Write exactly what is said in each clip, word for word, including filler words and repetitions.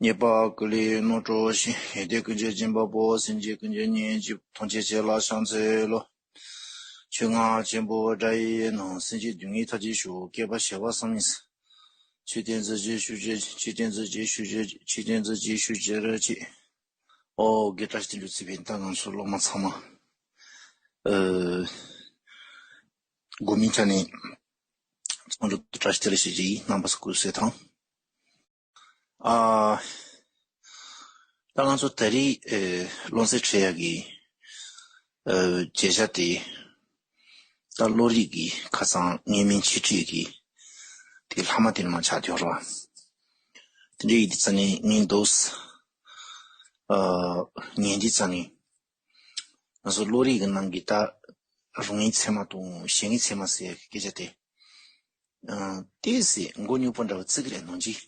ཉེས་པ་ཀུན་ལས་རྣམ་གྲོལ་ཞིང་། ཡོན་ཏན་ཀུན་གྱི་སྦྱིན་པ་པོ། སེམས་ཅན་ཀུན་གྱི་གཉེན་གཅིག་ཐམས་ཅད་ཆེ་ལ་ཕྱག་འཚལ་ལོ། ཆོས་རྔ་ཆེན་པོ་སྒྲ་ཡི་ནང་། སེམས་ཅན་སྡུག་བསྔལ་མཐར་ཕྱིན་ཤོག། བསྐལ་པ་བྱེ་བ་བསམ་ཡས་སུ། ཆོས་བསྟན་ཚུལ་གྱིས་ཞུགས་གྱུར་ཅིག། ཆོས་བསྟན་ཚུལ་གྱིས་ཞུགས་གྱུར་ཅིག། ཆོས་བསྟན་ཚུལ་གྱིས་ཞུགས་གྱུར་ཅིག། ཨོ་རྒྱས་བཀྲ་ཤིས་བདེ་ལེགས། ཚེ་ཕན་ད་ང་ཚོ་སློབ་མ་ཚང་མ། ཨ། དགོས་མིན་ཆ་ནས་ཚང་འགྲོ་བཀྲ་ཤིས་བདེ་ལེགས་ཞུ་རྒྱུ་ཡིན། རྣམ་པ་ཚོ་སྐུ་གཟུགས་གསལ་ཐང་། ཨ། ད་ང་ཚོ་ད་རེས་ཨེ་སློབ་ཚན་ཁྲིད་ཡག་གི་ཨེ་བརྗོད་བྱ་དེ། ད་བློ་རིག་གི་ཁ་སང་སྔོན་མའི་འཆད་ཁྲིད་ཀྱི་དེ་ལྷག་མ་དེ་ནས་མར་ཆགས་ཡོད་རེད་བ། དེ་འདྲ་ཡིན་དུས་ཙང་ནས་ངས་འདུག་སེ། ཨ། ཉན་དུས་ཙང་ནས། ང་ཚོ་བློ་རིག་གི་ནང་གི་ད་རང་ངེས་ཚད་མ་དང་གཞན་ངེས་ཚད་མ་ཟེར་ཡག་གི་སྐད་ཆ་དེ། ཨ། ཏོག་ཙམ་མགོ་རྙོག་པོ་འདྲ་བོ་བརྩི་གི་རེད་ནང་བཞིན།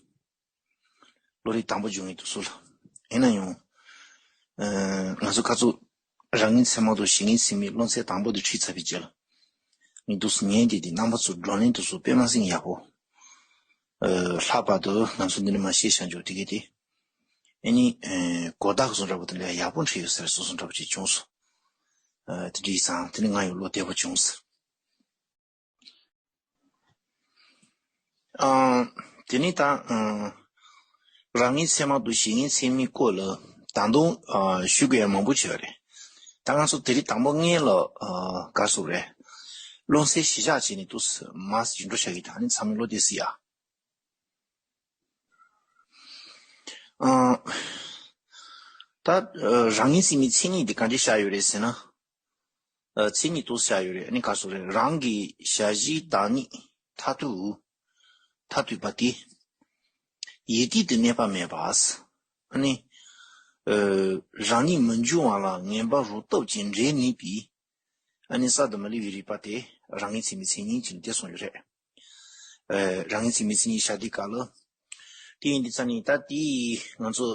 བློ་རིག་དང་པོ་སྦྱོང་མཁན་དེ་ཚོ་ལ། ཡིན་ན་ཡང་། ཨ། ང་ཚོ་ཁ་ཚོ་རང་ངེས་ཚད་མ་དང་གཞན་ངེས་ཚད་མའི་བློ་ཚད་དང་པོ་དེ་ཁྲིད་ཚར་བའི་རྗེས་ལ། ངས་འདུག་སེ་ཉན་དེ་དེ་རྣམ་པ་ཚོ་བགྲོ་གླེང་དེ་ཚོ་དཔེ་མ་སྲིད་ཡག་པོ། ཨ། ལྷག་པར་དུ་ང་ཚོ་འདི་ནས་མར་བཤད་བྱ་འཇོག་དེ་གས་དེ། ཨ་ནི། ཨ། གོ་བརྡ་བཟོ་འདྲ་པོ་དེ་ལས་ཡག་པོ་འཁྲིད་ཡོད་ཟེར་བཟོ་བཟོ་འདྲ་པོ་ཅིག་བྱུང་སོང་། ཨ། དེ་འདྲ་ཡིན་ཙང་དེ་ནི་ང་ཡང་བློ་བདེ་པོ་བྱུང་སོང་། ཨ། དེ་ནི་ད། ཨ། རང་ངེས་ཚད་མ་དང་གཞན་ངེས་ཚད་མའི་སྐོར་ལ་ད་དུང་། ཨ། ཞུ་དགོས་ཡག་མང་པོ་ཅིག་ཡོད་རེད། ད་ང་ཚོ་དེ་རིང་དང་པོ་སྔོན་ལ། ཨ། ག་རེ་ཟེར་དགོས་རེད། སློབ་ཚན་གཞི་བཞག་བྱས་ནས་འདུག་སེ་མར་ཞིག་འགྲོ་བྱ་གི། ད་ནི་ཚང་མས་བློ་བདེ་སྲིད་ཡ། ཨ། ད། ཨ། རང་ངེས་ཚད་མའི་མཚན་ཉིད་འདི་གང་འདྲ་བཞག་ཡོད་རེད་ཟེར་ན། ཨ། མཚན་ཉིད་འདུག་སེ་བཞག་ཡོད་རེད། ཨ་ནི་ག་རེ་ཟེར་དགོས་རེད། རང་གི་གཞལ་བྱའི་བདག་ཉིད་མཐར་ཐུག་མཐར་ཐུག་པ་དེ། ཡིད་རྟོན་དུ་གནས་པ་མེད་པ། ཨ་ནི། ཨ། རང་ཉིད་མི་འབྱུང་བ་ལ་ངེས་པ་རང་སྟོབས་ཀྱིས་འདྲེན་ནུས་པའི། ཨ་ནི་གསར་དུ་མི་སླུ་བའི་རིག་པ་དེ་རང་ངེས་ཚད་མའི་མཚན་ཉིད་ཅིག་ནི་དེ་གསུངས་ཡོད་རེད། ཨ། རང་ངེས་ཚད་མའི་མཚན་ཉིད་བཞག་དུས་སྐབས་ལ། དེ་ཡིན་དུས་ཙང་ནི་ད་དེ་ང་ཚོ་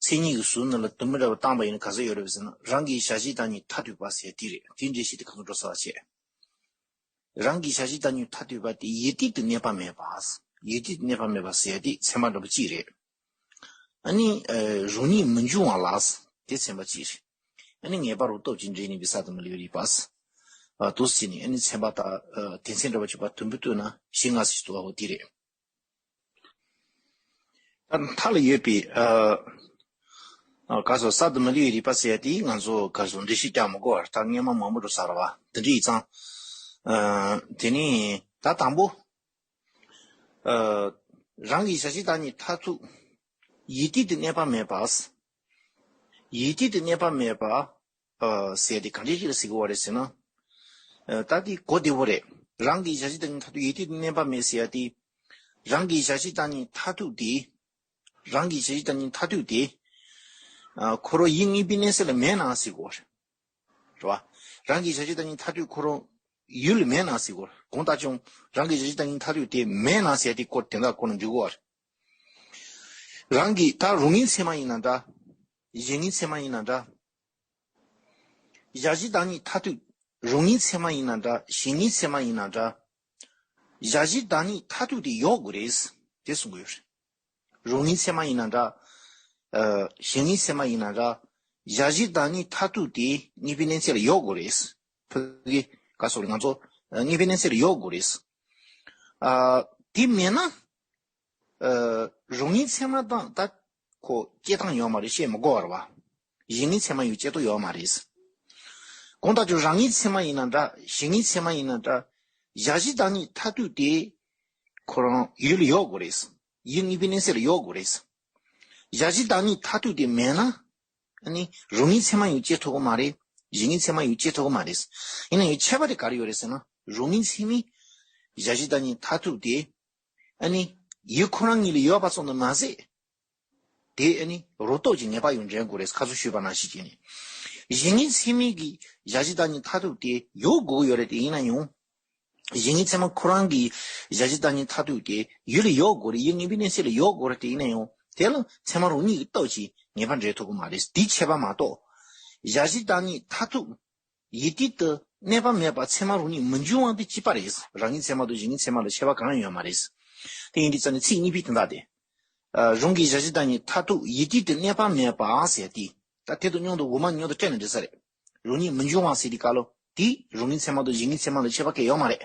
མཚན་ཉིད་ཀྱི་ཟུར་ནང་ལ་དུམ་བུ་འདྲ་བོ་བཏང་པ་ཡིན་ན་ག་ཚོད་ཡོད་རེད་ཟེར་ན། རང་གི་གཞལ་བྱའི་བདག་ཉིད་མཐར་ཐུག་པ་ཟེར་དེ་རེད། དེའི་འགྲེལ་བཤད་དེ་གང་དུ་འགྲོ་ས་བ་བྱས། རང་གི་གཞལ་བྱའི་བདག་ཉིད་མཐར་ཐུག་པ་དེ་ཡིད་རྟོན་དུ་གནས་པ་མེད་པ། ཡིད་རྟོན་དུ་གནས་པ་མེད་པ་ཟེར་ཡ་དེ་ཚད་མ་འདྲ་པོ་གཅིག་རེད། ཨ་ནི། ཨ། རང་ཉིད་མི་འབྱུང་བ་ལ། དེ་ཚད་མ་གཅིག་རེད། ཨ་ནི་ངེས་པ་རང་སྟོབས་ཀྱིས་འདྲེན་ནུས་པའི་གསར་དུ་མི་སླུ་བའི་རིག་པ། ཨ། འདུག་སེ་བྱས་ནས་ཨ་ནི་ཚད་མ་དང་། ཨ། དོན་ཚན་འདྲ་པོ་གཅིག་པ་དུམ་བུ་བཏོན་ན་བཞི་ལྔ་ཙམ་ཞིག་འདུག་པ། འོ་དེ་རེད། ད་མཐའ་ལ་ཡོད་པའི། ཨ། ཨ། ག་རེ་ཟེར། གསར་དུ་མི་སླུ་བའི་རིག་པ་ཟེར་ཡ་དེ་ང་ཚོ་ག་རེ་ཟེར། འགྲེལ་བཤད་རྒྱག་མི་དགོས་པར་ད་སྔོན་མ་མང་པོ་འགྲོ་ཚར་བ་དེ་འདྲ་ཡིན་ཙང་། ཨ། དེ་ནས་ད་དང་པོ། ཨ། རང་གི་གཞལ་བྱའི་བདག་ཉིད་མཐར་ཐུག་ཡིད་རྟོན་དུ་གནས་པ་མེད་པ། ཡིད་རྟོན་དུ་གནས་པ་མེད་པ། ཨ། ཟེར་དེ་གང་འདྲ་ཞིག་ལ་ཟེར་གྱི་ཡོད་རེད་ཟེར་ན། ཨ། ད་དེ་གོ་བདེ་པོ་རེད། རང་གི་གཞལ་བྱའི་བདག་ཉིད་མཐར་ཐུག་ཡིད་རྟོན་དུ་གནས་པ་མེད་ཟེར་ཡ་དེ། རང་གི་གཞལ་བྱའི་བདག་ཉིད་མཐར་ཐུག་དེ། རང་གི་གཞལ་བྱའི་བདག་ཉིད་མཐར་ཐུག་དེ། ཨ། ཁོ་རང་ཡུལ་དངོས་པོའི་གནས་ཚད་ལ་མེད་ན་ཟེར་གྱི་ཡོད་རེད། རེད་བ། རང་གི་གཞལ་བྱའི་བདག་ཉིད་མཐར་ཐུག་ཁོ་རང་ཡུལ་ལ་མེད་ན་ཟེར་གྱི་ཡོད་རེད། གང་ལྟར་ཀྱང་རང་གི་གཞལ་བྱའི་བདག་ཉིད་མཐར་ཐུག་དེ་མེད་ན་ཟེར་ཡ་དེ་སྐོར་དེ་འདྲ་སྐོར་ནས་འགྲོ་གི་ཡོད་རེད། རང་གི་ད་རང་ངེས་ཚད་མ་ཡིན་ན་འདྲ། གཞན་ངེས་ཚད་མ་ཡིན་ན་འདྲ། གཞལ་བྱའི་བདག་ཉིད་མཐར་ཐུག་རང་ངེས་ཚད་མ་ཡིན་ན་འདྲ། གཞན་ངེས་ཚད་མ་ཡིན་ན་འདྲ། གཞལ་བྱའི་བདག་ཉིད་མཐར་ཐུག་དེ་ཡོད་དགོས་རེད། དེ་གསུང་གི་ཡོད་རེད། རང་ངེས་ཚད་མ་ཡིན་ན་འདྲ། ཨ། གཞན་ངེས་ཚད་མ་ཡིན་ན་འདྲ། གཞལ་བྱའི་བདག་ཉིད་མཐར་ཐུག་དེ་དངོས་པོའི་གནས་ཚད་ལ་ཡོད་དགོས་རེད། ཕ་གི་ག་རེ་ཟེར་དགོས་རེད། ང་ཚོ་དངོས་པོའི་གནས་ཚད་ལ་ཡོད་དགོས་རེད། ཨ། དེ་མེད་ན། ཨ། རང་ངེས་ཚད་མ་དང་ད་ཁོ་སྐྱེ་སྟངས་ཡོད་མ་རེད། བཤད་མི་དགོས་པ་རེད་བ། གཞན་ངེས་ཚད་མ་ཡང་སྐྱེ་སྟངས་ཡོད་མ་རེད། གང་ལྟར་ཀྱང་རང་ངེས་ཚད་མ་ཡིན་ན་འདྲ། གཞན་ངེས་ཚད་མ་ཡིན་ན་འདྲ། གཞལ་བྱའི་བདག་ཉིད་མཐར་ཐུག་དེ་ཁོ་རང་ཡུལ་ལ་ཡོད་དགོས་རེད། ཡུལ་དངོས་པོའི་གནས་ཚད་ལ་ཡོད་དགོས་རེད། གཞལ་བྱའི་བདག་ཉིད་མཐར་ཐུག་དེ་མེད་ན། ཨ་ནི་རང་ངེས་ཚད་མ་ཡང་སྐྱེ་ཐུབ་ཀྱི་མ་རེད། གཞན་ངེས་ཚད་མ་ཡང་སྐྱེ་ཐུབ་ཀྱི་མ་རེད། ཡིན་ན་ཡང་ཁྱད་པར་དེ་ག་རེ་ཡོད་རེད་ཟེར་ན། རང་ངེས་ཚད་མས་གཞལ་བྱའི་བདག་ཉིད་མཐར་ཐུག་དེ། ཨ་ནི་ཡུལ་ཁོ་རང་ཉིད་ལ་ཡོད་པ་ཙམ་དུ་མ་ཟད། དེ་ཨ་ནི་རང་སྟོབས་ཀྱིས་ངེས་པ་ཡང་འདྲེན་དགོས་རེད། ཁ་སང་ཞུས་པ་ནང་བཞིན་བྱས་ནས། གཞན་ངེས་ཚད་མས་ཀྱི་གཞལ་བྱའི་བདག་ཉིད་མཐར་ཐུག་དེ་ཡོད་དགོས་ཀྱི་ཡོད་རེད། དེ་ཡིན་ན་ཡང་། གཞན་ངེས་ཚད་མ་ཁོ་རང་གི་གཞལ་བྱའི་བདག་ཉིད་མཐར་ཐུག་དེ་ཡུལ་ལ་ཡོད་དགོས་རེད། ཡུལ་དངོས་པོའི་གནས་ཚད་ལ་ཡོད་དགོས་རེད། དེ་ཡིན་ན་ཡང་དེ་ལ་ཚད་མ་རང་ཉིད་ཀྱི་སྟོབས་ཀྱིས་ངེས་པ་འདྲེན་ཐུབ་ཀྱི་མ་རེད། དེའི་ཁྱད་པར་མ་གཏོགས། གཞལ་བྱའི་བདག་ཉིད་མཐར་ཐུག་ཡིད་རྟོན་དུ་གནས་པ་མེད་པ་ཚད་མ་རང་ཉིད་མི་འབྱུང་བ་དེ་གཅིག་པ་རེད། རང་ངེས་ཚད་མ་དང་གཞན་ངེས་ཚད་མ་ལ་ཁྱད་པར་གང་ཡང་ཡོད་མ་རེད། དེ་ཡིན་དུས་ཙང་ནས་ཚིག་གཉིས་པའི་དོན་དག་དེ། ཨ། རང་གི་གཞལ་བྱ་བདག་ཉིད་མཐར་ཐུག་ཡུལ་དུས་དུ་གནས་པ་མེད་པ་ཟེར་དེ། ད་དེ་དང་མཉམ་དུ་འོག་མ་མཉམ་དུ་སྤྲད་ན་འགྲིག་ས་རེད། རང་ཉིད་མི་འབྱུང་བ་ཟེར་དེ་ག་ལོ། དེ་རང་ངེས་ཚད་མ་དང་གཞན་ངེས་ཚད་མ་ལ་ཁྱད་པར་གང་ཡང་ཡོད་མ་རེད།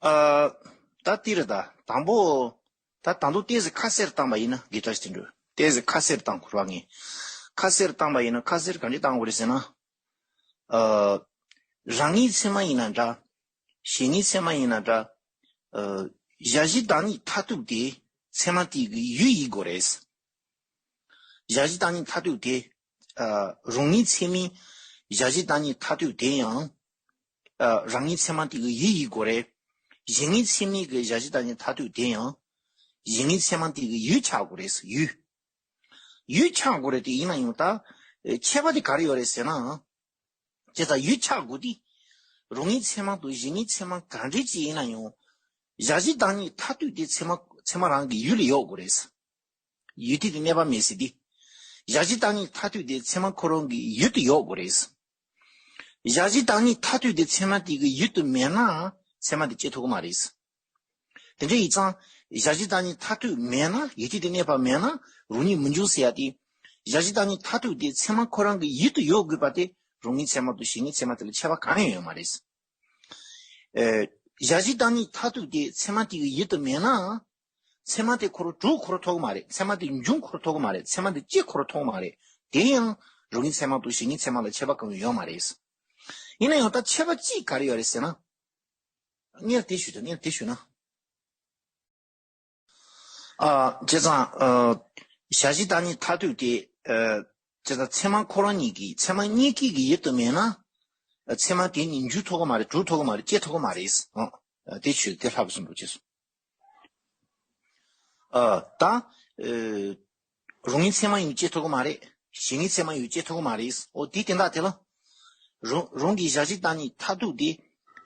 ཨ། ད་དེ་རེད་ད། དང་པོ། ད་དང་དུ་ཏོག་ཙམ་ཁ་གསལ་བཏང་པ་ཡིན་ན་དགེ་བཀྲ་ཤིས་དོན་གྲུབ། ཏོག་ཙམ་ཁ་གསལ་བཏང་དགོས་ར་ངས། ཁ་གསལ་བཏང་པ་ཡིན་ན་ཁ་གསལ་ག་འདྲ་བཏང་དགོས་རེད་ཟེར་ན། ཨ། རང་ངེས་ཚད་མ་ཡིན་ན་འདྲ། གཞན་ངེས་ཚད་མ་ཡིན་ན་འདྲ། ཨ། གཞལ་བྱའི་བདག་ཉིད་མཐར་ཐུག་དེ་ཚད་མ་དེ་གི་ཡུལ་ཡིན་དགོས་རེད། གཞལ་བྱའི་བདག་ཉིད་མཐར་ཐུག་དེ། ཨ། རང་ངེས་ཚད་མའི་གཞལ་བྱའི་བདག་ཉིད་མཐར་ཐུག་དེ་ཡང་། ཨ། རང་ངེས་ཚད་མ་དེ་གི་ཡུལ་ཡིན་དགོས་རེད། གཞན་ངེས་ཚད་མའི་གི་གཞལ་བྱའི་བདག་ཉིད་མཐར་ཐུག་དེ་ཡང་། གཞན་ངེས་ཚད་མ་དེ་གི་ཡུལ་ཆགས་དགོས་རེད། ཡུལ། ཡུལ་ཆགས་དགོས་རེད་དེ་ཡིན་ན་ཡང་ད། ཨེ། ཁྱད་པར་དེ་ག་རེ་ཡོད་རེད་ཟེར་ན། བྱས་ཙང་ཡུལ་ཆགས་དགོས་དེ། རང་ངེས་ཚད་མ་དང་གཞན་ངེས་ཚད་མ་ག་འདྲ་ཅིག་ཡིན་ན་ཡང་། གཞལ་བྱའི་བདག་ཉིད་མཐར་ཐུག་དེ་ཚད་མ་ཚད་མ་རང་གི་ཡུལ་ལ་ཡོད་དགོས་རེད། ཡུལ་དུས་དུ་གནས་པ་མེད་ཟེར་དེ། གཞལ་བྱའི་བདག་ཉིད་མཐར་ཐུག་དེ་ཚད་མ་ཁོ་རང་གི་ཡུལ་དུ་ཡོད་དགོས་རེད། གཞལ་བྱའི་བདག་ཉིད་མཐར་ཐུག་དེ་ཚད་མ་དེ་གི་ཡུལ་དུ་མེད་ན་ཚད་མ་དེ་སྐྱེ་ཐུབ་ཀྱི་མ་རེད། དེ་འདྲ་ཡིན་ཙང་། གཞལ་བྱའི་བདག་ཉིད་མཐར་ཐུག་མེད་ན་ཡུལ་དུས་དུ་གནས་པ་མེད་ན་རང་ཉིད་མི་འབྱུང་ཟེར་ཡ་དེ། གཞལ་བྱའི་བདག་ཉིད་མཐར་ཐུག་དེ་ཚད་མ་ཁོ་རང་གི་ཡུལ་དུ་ཡོད་དགོས་པ་དེ་རང་ངེས་ཚད་མ་དང་གཞན་ངེས་ཚད་མ་དེ་ལ་ཁྱད་པར་གང་ཡང་ཡོད་མ་རེད། ཨེ། གཞལ་བྱའི་བདག་ཉིད་མཐར་ཐུག་དེ་ཚད་མ་དེ་གི་ཡུལ་དུ་མེད་ན། ཚད་མ་དེ་ཁོ་རང་གྲུབ་ཁོ་རང་ཐུབ་ཀྱི་མ་རེད། ཚད་མ་དེ་འབྱུང་ཁོ་རང་ཐུབ་ཀྱི་མ་རེད། ཚད་མ་དེ་སྐྱེ་ཁོ་རང་ཐུབ་ཀྱི་མ་རེད། དེ་ཡང་རང་ངེས་ཚད་མ་དང་གཞན་ངེས་ཚད་མ་ལ་ཁྱད་པར་གང་ཡང་ཡོད་མ་རེད། ཡིན་ན་ཡང་ད་ཁྱད་པར་གཅིག་ག་རེ་ཡོད་རེད་ཟེར་ན། སྔོན་ལ་དེ་ཞུས་དང་སྔོན་ལ་དེ་ཞུས་ན། ཨ། བྱས་ཙང་། ཨ། གཞལ་བྱའི་བདག་ཉིད་མཐར་ཐུག་དེ། ཨ། བྱས་ཙང་ཚད་མ་ཁོ་རང་ཉིད་ཀྱིས་ཚད་མ་གཉིས་ཀའི་གི་ཡུལ་དུ་མེད་ན། ཚད་མ་དེ་ཉིད་འཇུག་ཐུབ་ཀྱི་མ་རེད། གྲུབ་ཐུབ་ཀྱི་མ་རེད། སྐྱེ་ཐུབ་ཀྱི་མ་རེད། ཨ། དེ་ཆོས་དེ་ལྷག་པ་སུན་པོ་བྱས་སོང་། ཨ། ད། ཨ། རང་ངེས་ཚད་མ་ཡང་སྐྱེ་ཐུབ་ཀྱི་མ་རེད། གཞན་ངེས་ཚད་མ་ཡང་སྐྱེ་ཐུབ་ཀྱི་མ་རེད། འོ་དེ་དེ་འདྲ་དེ་ལ། རང་རང་གི་གཞལ་བྱའི་བདག་ཉིད་མཐར་ཐུག་དེ།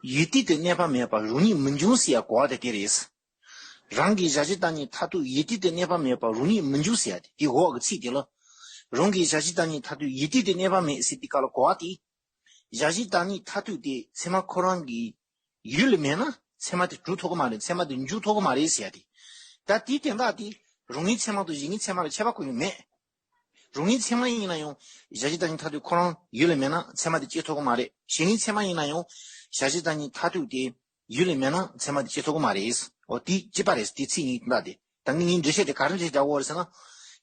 ཡུལ་དུས་དུ་གནས་པ་མེད་པ་རང་ཉིད་མི་འབྱུང་ཟེར་ཡ་གོ་བ་དེ་དེ་རེད། རང་གི་གཞལ་བྱའི་བདག་ཉིད་མཐར་ཐུག་ཡུལ་དུས་དུ་གནས་པ་མེད་པ་རང་ཉིད་མི་འབྱུང་ཟེར་ཡ་དེ་དེ་འོག་གི་ཚིག་དེ་ལ། རང་གི་གཞལ་བྱའི་བདག་ཉིད་མཐར་ཐུག་ཡུལ་དུས་དུ་གནས་པ་མེད་ཟེར་དེ་ག་ལ་གོ་བ་དེ། གཞལ་བྱའི་བདག་ཉིད་མཐར་ཐུག་དེ་ཚད་མ་ཁོ་རང་གི་ཡུལ་ལ་མེད་ན་ཚད་མ་དེ་གྲུབ་ཐུབ་ཀྱི་མ་རེད། ཚད་མ་དེ་འཇུག་ཐུབ་ཀྱི་མ་རེད་ཟེར་ཡ་དེ། ད་དེ་དེ་འདྲ་དེ་རང་ངེས་ཚད་མ་དང་གཞན་ངེས་ཚད་མ་ལ་ཁྱད་པར་གང་ཡང་མེད། རང་ངེས་ཚད་མ་ཡིན་ན་ཡང་གཞལ་བྱའི་བདག་ཉིད་མཐར་ཐུག་ཁོ་རང་ཡུལ་ལ་མེད་ན་ཚད་མ་དེ་སྐྱེ་ཐུབ་ཀྱི་མ་རེད། གཞན་ངེས་ཚད་མ་ཡིན་ན་ཡང་གཞལ་བྱའི་བདག་ཉིད་མཐར་ཐུག་དེ་ཡུལ་ལ་མེད་ན་ཚད་མ་དེ་སྐྱེ་ཐུབ་ཀྱི་མ་རེད། འོ་དེ་གཅིག་པ་རེད། དེ་ཚིག་གཉིས་འདྲ་དེ། ད་ངས་ངའི་འགྲེལ་བཤད་དེ་ག་རེ་འགྲེལ་རྒྱག་དགོས་རེད་ཟེར་ན།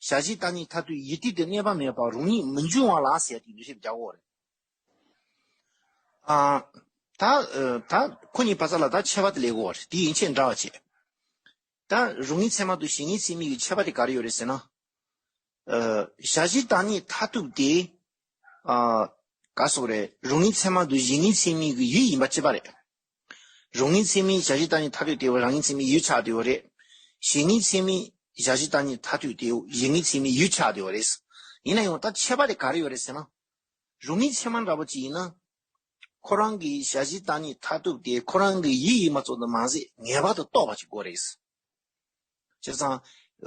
གཞལ་བྱའི་བདག་ཉིད་མཐར་ཐུག་ཡུལ་དུས་དུ་གནས་པ་མེད་པ་རང་ཉིད་མི་འབྱུང་བ་ལ་ཟེར་ཡ་དེ་འགྲེལ་བཤད་རྒྱག་དགོས་རེད། ཨ། ད། ཨ། ད་ཁོ་གཉིས་བར་ལ་ད་ཁྱད་པར་དེ་ལས་དགོས་པ་རེད། དེ་ཡན་ཆད་འདྲ་བ་བྱེད། ད་རང་ངེས་ཚད་མ་དང་གཞན་ངེས་ཚད་མའི་གི་ཁྱད་པར་དེ་ག་རེ་ཡོད་རེད་ཟེར་ན། ཨ། གཞལ་བྱའི་བདག་ཉིད་མཐར་ཐུག་དེ། ཨ། ག་སོགས་རེད། རང་ངེས་ཚད་མ་དང་གཞན་ངེས་ཚད་མའི་གི་ཡུལ་ཡིན་པ་གཅིག་པ་རེད། རང་ངེས་ཚད་མའི་གཞལ་བྱའི་བདག་ཉིད་མཐར་ཐུག་དེ་རང་ངེས་ཚད་མའི་ཡུལ་ཆགས་བསྡད་ཡོད་རེད། གཞན་ངེས་ཚད་མའི་གཞལ་བྱའི་བདག་ཉིད་མཐར་ཐུག་དེ་གཞན་ངེས་ཚད་མའི་ཡུལ་ཆགས་བསྡད་ཡོད་རེད། ཡིན་ན་ཡང་ད་ཁྱད་པར་དེ་ག་རེ་ཡོད་རེད་ཟེར་ན། རང་ངེས་ཚད་མ་འདྲ་པོ་ཅིག་ཡིན་ན། ཁོ་རང་གི་གཞལ་བྱའི་བདག་ཉིད་མཐར་ཐུག་དེ་ཁོ་རང་གི་ཡུལ་ཡིན་པ་ཙམ་དུ་མ་ཟད་ངེས་པར་དུ་རྟོགས་པ་ཞིག་དགོས་རེད། བྱས་ཙང་།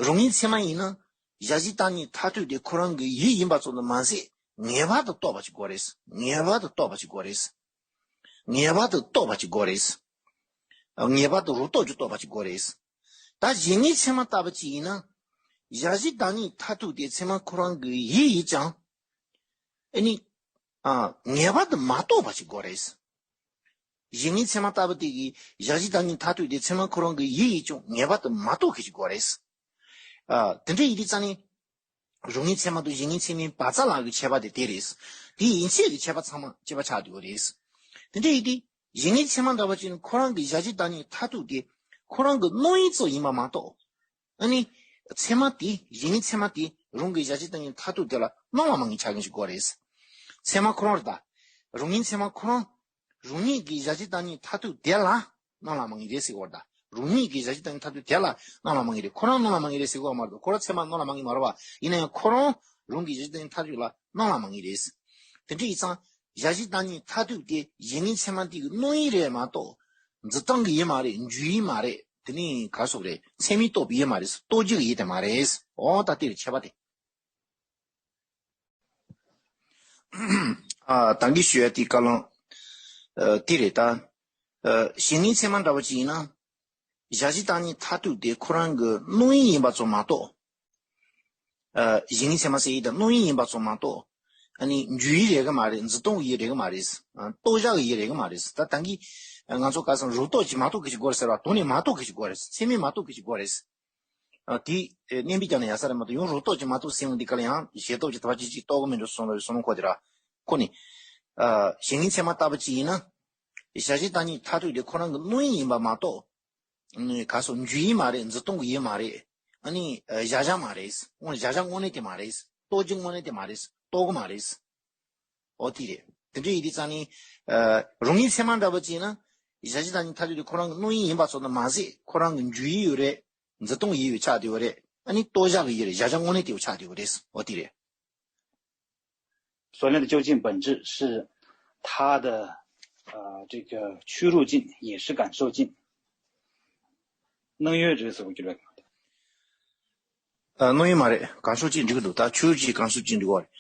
རང་ངེས་ཚད་མ་ཡིན་ན། གཞལ་བྱའི་བདག་ཉིད་མཐར་ཐུག་དེ་ཁོ་རང་གི་ཡུལ་ཡིན་པ་ཙམ་དུ་མ་ཟད་ངེས་པར་དུ་རྟོགས་པ་ཞིག་དགོས་རེད། ངེས་པར་དུ་རྟོགས་པ་ཞིག་དགོས་རེད། ངེས་པར་དུ་རྟོགས་པ་ཞིག་དགོས་རེད། ངེས་པར་དུ་རང་རྟོགས་ཀྱི་རྟོགས་པ་ཞིག་དགོས་རེད། ད་གཞན་ངེས་ཚད་མ་ལྟ་བུ་ཅིག་ཡིན་ན། གཞལ་བྱའི་བདག་ཉིད་མཐར་ཐུག་དེ་ཚད་མ་ཁོ་རང་གི་ཡུལ་ཡིན་ཀྱང་། ཨ་ནི། ཨ། ངེས་པར་དུ་མ་རྟོགས་པ་ཞིག་དགོས་རེད། གཞན་ངེས་ཚད་མ་ལྟ་བུ་དེ་གིས་གཞལ་བྱའི་བདག་ཉིད་མཐར་ཐུག་དེ་ཚད་མ་ཁོ་རང་གི་ཡུལ་ཡིན་ཀྱང་ངེས་པར་དུ་མ་རྟོགས་མཁན་ཞིག་དགོས་རེད། ཨ། དེ་འདྲ་ཡིན་དུས་ཙང་ནི། རང་ངེས་ཚད་མ་དང་གཞན་ངེས་ཚད་མའི་བར་ཚ་ལ་གི་ཁྱད་པར་དེ་དེ་རེད། དེ་ཡན་ཆད་ཀྱི་ཁྱད་པར་ཚང་མ་གཅིག་པ་ཆགས་བསྡད་ཡོད་རེད། དེ་འདྲ་ཡིན་དུས་གཞན་ངེས་ཚད་མ་འདྲ་བ་ཅིག་ནི་ཁོ་རང་གི་གཞལ་བྱའི་བདག་ཉིད་མཐར་ཐུག་དེ་ཁོ་རང་གི་སྣང་ཡུལ་ཙམ་ཡིན་པ་མ་གཏོགས། ཨ་ནི། ཚད་མ་དེ་གཞན་ངེས་ཚད་མ་དེ་རང་གི་གཞལ་བྱའི་བདག་ཉིད་མཐར་ཐུག་དེ་ལ་སྣང་བ་མ་ངེས་ཆགས་མཁན་ཞིག་དགོས་རེད། ཚད་མ་ཁོ་རང་རེད་ད། རང་ངེས་ཚད་མ་ཁོ་རང་། རང་ཉིད་ཀྱི་གཞལ་བྱའི་བདག་ཉིད་མཐར་ཐུག་དེ་ལ་སྣང་ལ་མ་ངེས་རེད་ཟེར་བ་རེད་ད། རང་ཉིད་ཀྱི་གཞལ་བྱའི་བདག་ཉིད་མཐར་ཐུག་དེ་ལ་སྣང་ལ་མ་ངེས་རེད། ཁོ་རང་སྣང་ལ་མ་ངེས་རེད་ཟེར་བ་མ་རེད། ཁོ་རང་ཚད་མ་སྣང་ལ་མ་ངེས་མ་རེད་བ། ཡིན་ན་ཡང་ཁོ་རང་རང་གི་གཞལ་བྱའི་བདག་ཉིད་མཐར་ཐུག་ལ་སྣང་ལ་མ་ངེས་རེད། དེ་འདྲ་ཡིན་ཙང་། གཞལ་བྱའི་བདག་ཉིད་མཐར་ཐུག་དེ་གཞན་ངེས་ཚད་མ་དེ་གི་སྣང་ཡུལ་རེད་མ་གཏོགས། འཛིན་སྟངས་ཀྱི་ཡུལ་མ་རེད། འཇུག་ཡུལ་མ་རེད། དེ་ནི་ག་རེ་ཟེར་དགོས་རེད། ཚད་མས་རྟོགས་པའི་ཡུལ་མ་རེད། རྟོགས་བྱེད་ཀྱི་ཡུལ་དེ་མ་རེད། འོ་ད་དེ་རེད་ཁྱད་པར་དེ། ཨ། ད་གིན་ཞུ་ཡ་དེ་བཀའ་བློན། ཨ། དེ་རེད་ད། ཨ། གཞན་ངེས་ཚད་མ་འདྲ་བ་ཅིག་ཡིན་ན། གཞལ་བྱའི་བཏང་སྙོམས་མཐར་ཐུག་དེ་ཁོ་རང་གི་སྣང་ཡུལ་ཡིན་པ་ཙམ་མ་གཏོགས། ཨ། གཞན་ངེས་ཚད་མ་ཟེར་ཡུལ་དེ་སྣང་ཡུལ་ཡིན་པ་ཙམ་མ་གཏོགས། ཨ་ནི་འཇུག་ཡུལ་རེད་གི་མ་རེད། འཛིན་སྟངས་ཀྱི་ཡུལ་རེད་གི་མ་རེད། ཨ། རྟོགས་བྱ་གི་ཡུལ་རེད་གི་མ་རེད། ད་ད་གིན་ང་ཚོ་ག་ས་རབ་རྟོག་ཅིག་མ་གཏོགས་གི་ཅིག་དགོས་རེད་ཟེར་བ། དོན་ནི་མ་གཏོགས་གི་ཅིག་དགོས་རེད། ཚད་མས་མ་གཏོགས་གི་ཅིག་དགོས་རེད། ཨ། དེ་ཨེ་བསྣན་པས་ཀྱང་ན་ཡག་ས་རེད་མ་གཏོགས། ཡང་རབ་རྟོག་ཅིག་མ་གཏོགས་ཟེར་ཡོང་དུས་སྐབས་ལ་ཡང་ཞལ་སྟོབས་ཀྱིས་ད་བ་ཅིག་ཅིག་རྟོགས་གི་མིན་འགྲོ་གསུངས་པའི་གསུང་ཁོ་དེ་ར། ཁོ་ནི། ཨ། གཞན་ངེས་ཚད་མ་ལྟ་བུ་ཅིག་ཡིན་ན། གཞལ་བྱའི་བཏང་སྙོམས་མཐར་ཐུག་དེ་ཁོ་རང་གི་སྣང་ཡུལ་ཡིན་པ་མ་གཏོགས། ཨ་ནི་ག་སོ་འཇུག་ཡུལ་མ་རེད། འཛིན་སྟངས་ཀྱི་ཡུལ་མ་རེད། ཨ་ནི་ཨ་གཞལ་བྱ་མ་རེད། དངོས་གཞལ་བྱ་དངོས་གནས་དེ་མ་རེད། རྟོགས་བྱ་དངོས་གནས་དེ་མ་རེད། རྟོགས་ཀྱི་མ་རེད། འོ་དེ་རེད། དེ་འདྲ་ཡིན་དུས་ཙང་ནི། ཨ། རབ་ངེས་ཚད་མ་འདྲ་པོ་ཅིག་ན། གཞལ་བྱའི་བཏང་སྙོམས་མཐར་ཐུག་དེ་ཁོ་རང་གི་སྣང་ཡུལ་ཡིན་པ་ཙམ་དུ་མ་ཟད། ཁོ་རང་གི་འཇུག་ཡུལ་ཡོད་རེད། འཛིན་སྟངས་ཡུལ་ཡོད་ཆགས་བསྡད་ཡོད་རེད། ཨ་ནི་རྟོགས་བྱ་གི་ཡུལ་རེད། གཞལ་བྱ་དངོས་གནས་དེ་ཡོད་ཆགས་བསྡད་ཡོད་རེད། འོ་དེ་རེད། 所谓的究竟本质是它的，呃，这个屈入境也是感受境，能有这个思维区别吗？ ཨ། སྣང་ཡུལ་མ་རེད། 感受境འགྲིག་གི་འདུག་ད་ཆོས་ཀྱི་感受境འགྲིག་གི་རེད།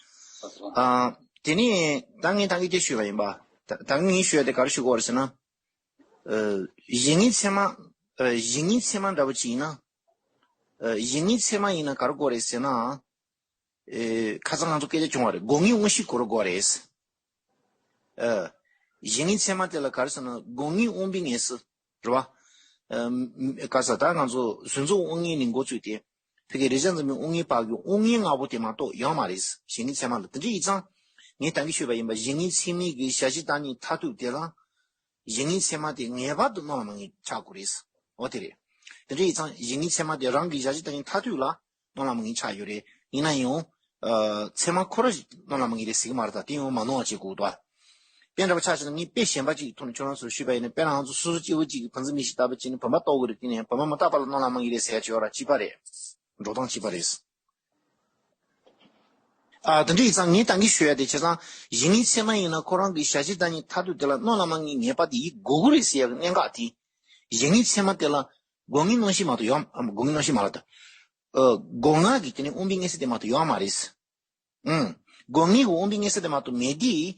ཨ། དེ་ནས་ད་ངས་ད་གིན་དེ་ཞུས་པ་ཡིན་པ། ད་ད་ངས་ཞུས་ཡ་དེ་ག་རེ་ཞུ་གི་རེད་ཟེར་ན། ཨ། གཞན་ངེས་ཚད་མ། ཨ། གཞན་ངེས་ཚད་མ་འདྲ་པོ་ཅིག་ཡིན་ན། ཨ། གཞན་ངེས་ཚད་མ་ཡིན་ན་ག་རེ་དགོས་རེད་ཟེར་ན། ཨེ། ཁ་སང་ང་ཚོ་སྐད་ཆ་བྱུང་བ་རེད། སྒོ་ལྔའི་དབང་ཤེས་གོ་རུ་དགོས་རེད། ཨ། གཞན་ངེས་ཚད་མ་དེ་ལ་ག་རེ་ཟེར་ན། སྒོ་ལྔའི་དབང་པོའི་ངེས་སུ་རེད་བ། ཨ། ག་ས་ད་ང་ཚོ་གཟུགས་ཚོར་དབང་ལྔའི་ནི་འགོ་བཙུགས་ཏེ། ཕ་གི་རེག་བྱ་འཛིན་པའི་དབང་ལྔའི་བར་གྱི་དབང་ལྔའི་ལྔ་པོ་དེ་མ་གཏོགས་ཡོད་མ་རེད། གཞན་ངེས་ཚད་མ་ལ་དེ་འདྲ་ཡིན་ཙང་། ངས་ད་གིན་ཞུས་པ་ཡིན་པ། གཞན་ངེས་ཚད་མའི་གི་གཞལ་བྱའི་བཏང་སྙོམས་མཐར་ཐུག་དེ་ལ། གཞན་ངེས་ཚད་མ་དེ་ངེས་པར་དུ་སྣང་ལ་མ་ངེས་ཆགས་དགོས་རེད། འོ་དེ་རེད། དེ་འདྲ་ཡིན་ཙང་གཞན་ངེས་ཚད་མ་དེ་རང་གི་གཞལ་བྱའི་བཏང་སྙོམས་མཐར་ཐུག་ལ་སྣང་ལ་མ་ངེས་ཆགས་ཡོད་རེད། ཡིན་ན་ཡང་། ཨ། ཚད་མ་ཁོ་རང་སྣང་ལ་མ་ངེས་རེད་ཟེར་གི་མ་རེད། ད་དེ་ཡང་མ་སྣང་བ་བྱེད་དགོས་འདུག་དཔེ་འདྲ་པོ་ཆ་བཞག་ན། ངས་དཔེ་གཞན་པ་ཅིག་གི་ཐོག་ནས་ཁྱོད་རང་ཚོར་ཞུས་པ་ཡིན་ན། དཔེར་ན་ང་ཚོ་སོ་སོ་སྐྱེ་བོ་གཅིག་གིས་བུ་འཛིན་མི་ཞིག་ལྟ་བུ་བྱས་ནས་བུམ་པ་རྟོགས་ཀྱི་རེད། དེ་ནས་བུམ་པ་མི་རྟག་པ་ལ་སྣང་ལ་མ་ངེས་རེད་ཟེར་ཡ་ཅིག་ཡོད་ར། གཅིག་པ་རེད། འགྲོ་སྟངས་གཅིག་པ་རེད། ཨ། དེ་འདྲ་ཡིན་ཙང་ངས་ད་གིན་ཞུ་ཡ་དེ་བྱས་ཙང་། གཞན་ངེས་ཚད་མ་ཡིན་ན་ཁོ་རང་གི་གཞལ་བྱའི་བཏང་སྙོམས་མཐར་ཐུག་དེ་ལ་སྣང་ལ་མ་ངེས་ངེས་པ་དེ་ཡིན་དགོས་ཀྱི་རེད་ཟེར་ཡ་གི་གནད་འགག་དེ། གཞན་ངེས་ཚད་མ་དེ་ལ་སྒོ་ལྔའི་དབང་ཤེས་མ་གཏོགས་ཡོད། ཨ། སྒོ་ལྔའི་དབང་ཤེས་མ་རེད་ད། ཨ། སྒོ་ལྔ་གི་དེ་ནི་དབང་པོའི་ངེས་སུ་དེ་མ་གཏོགས་ཡོད་མ་རེད། ཨང་། སྒོ་ལྔའི་གི་དབང་པོའི་ངེས་སུ་དེ་མ་གཏོགས་མེད་དེ།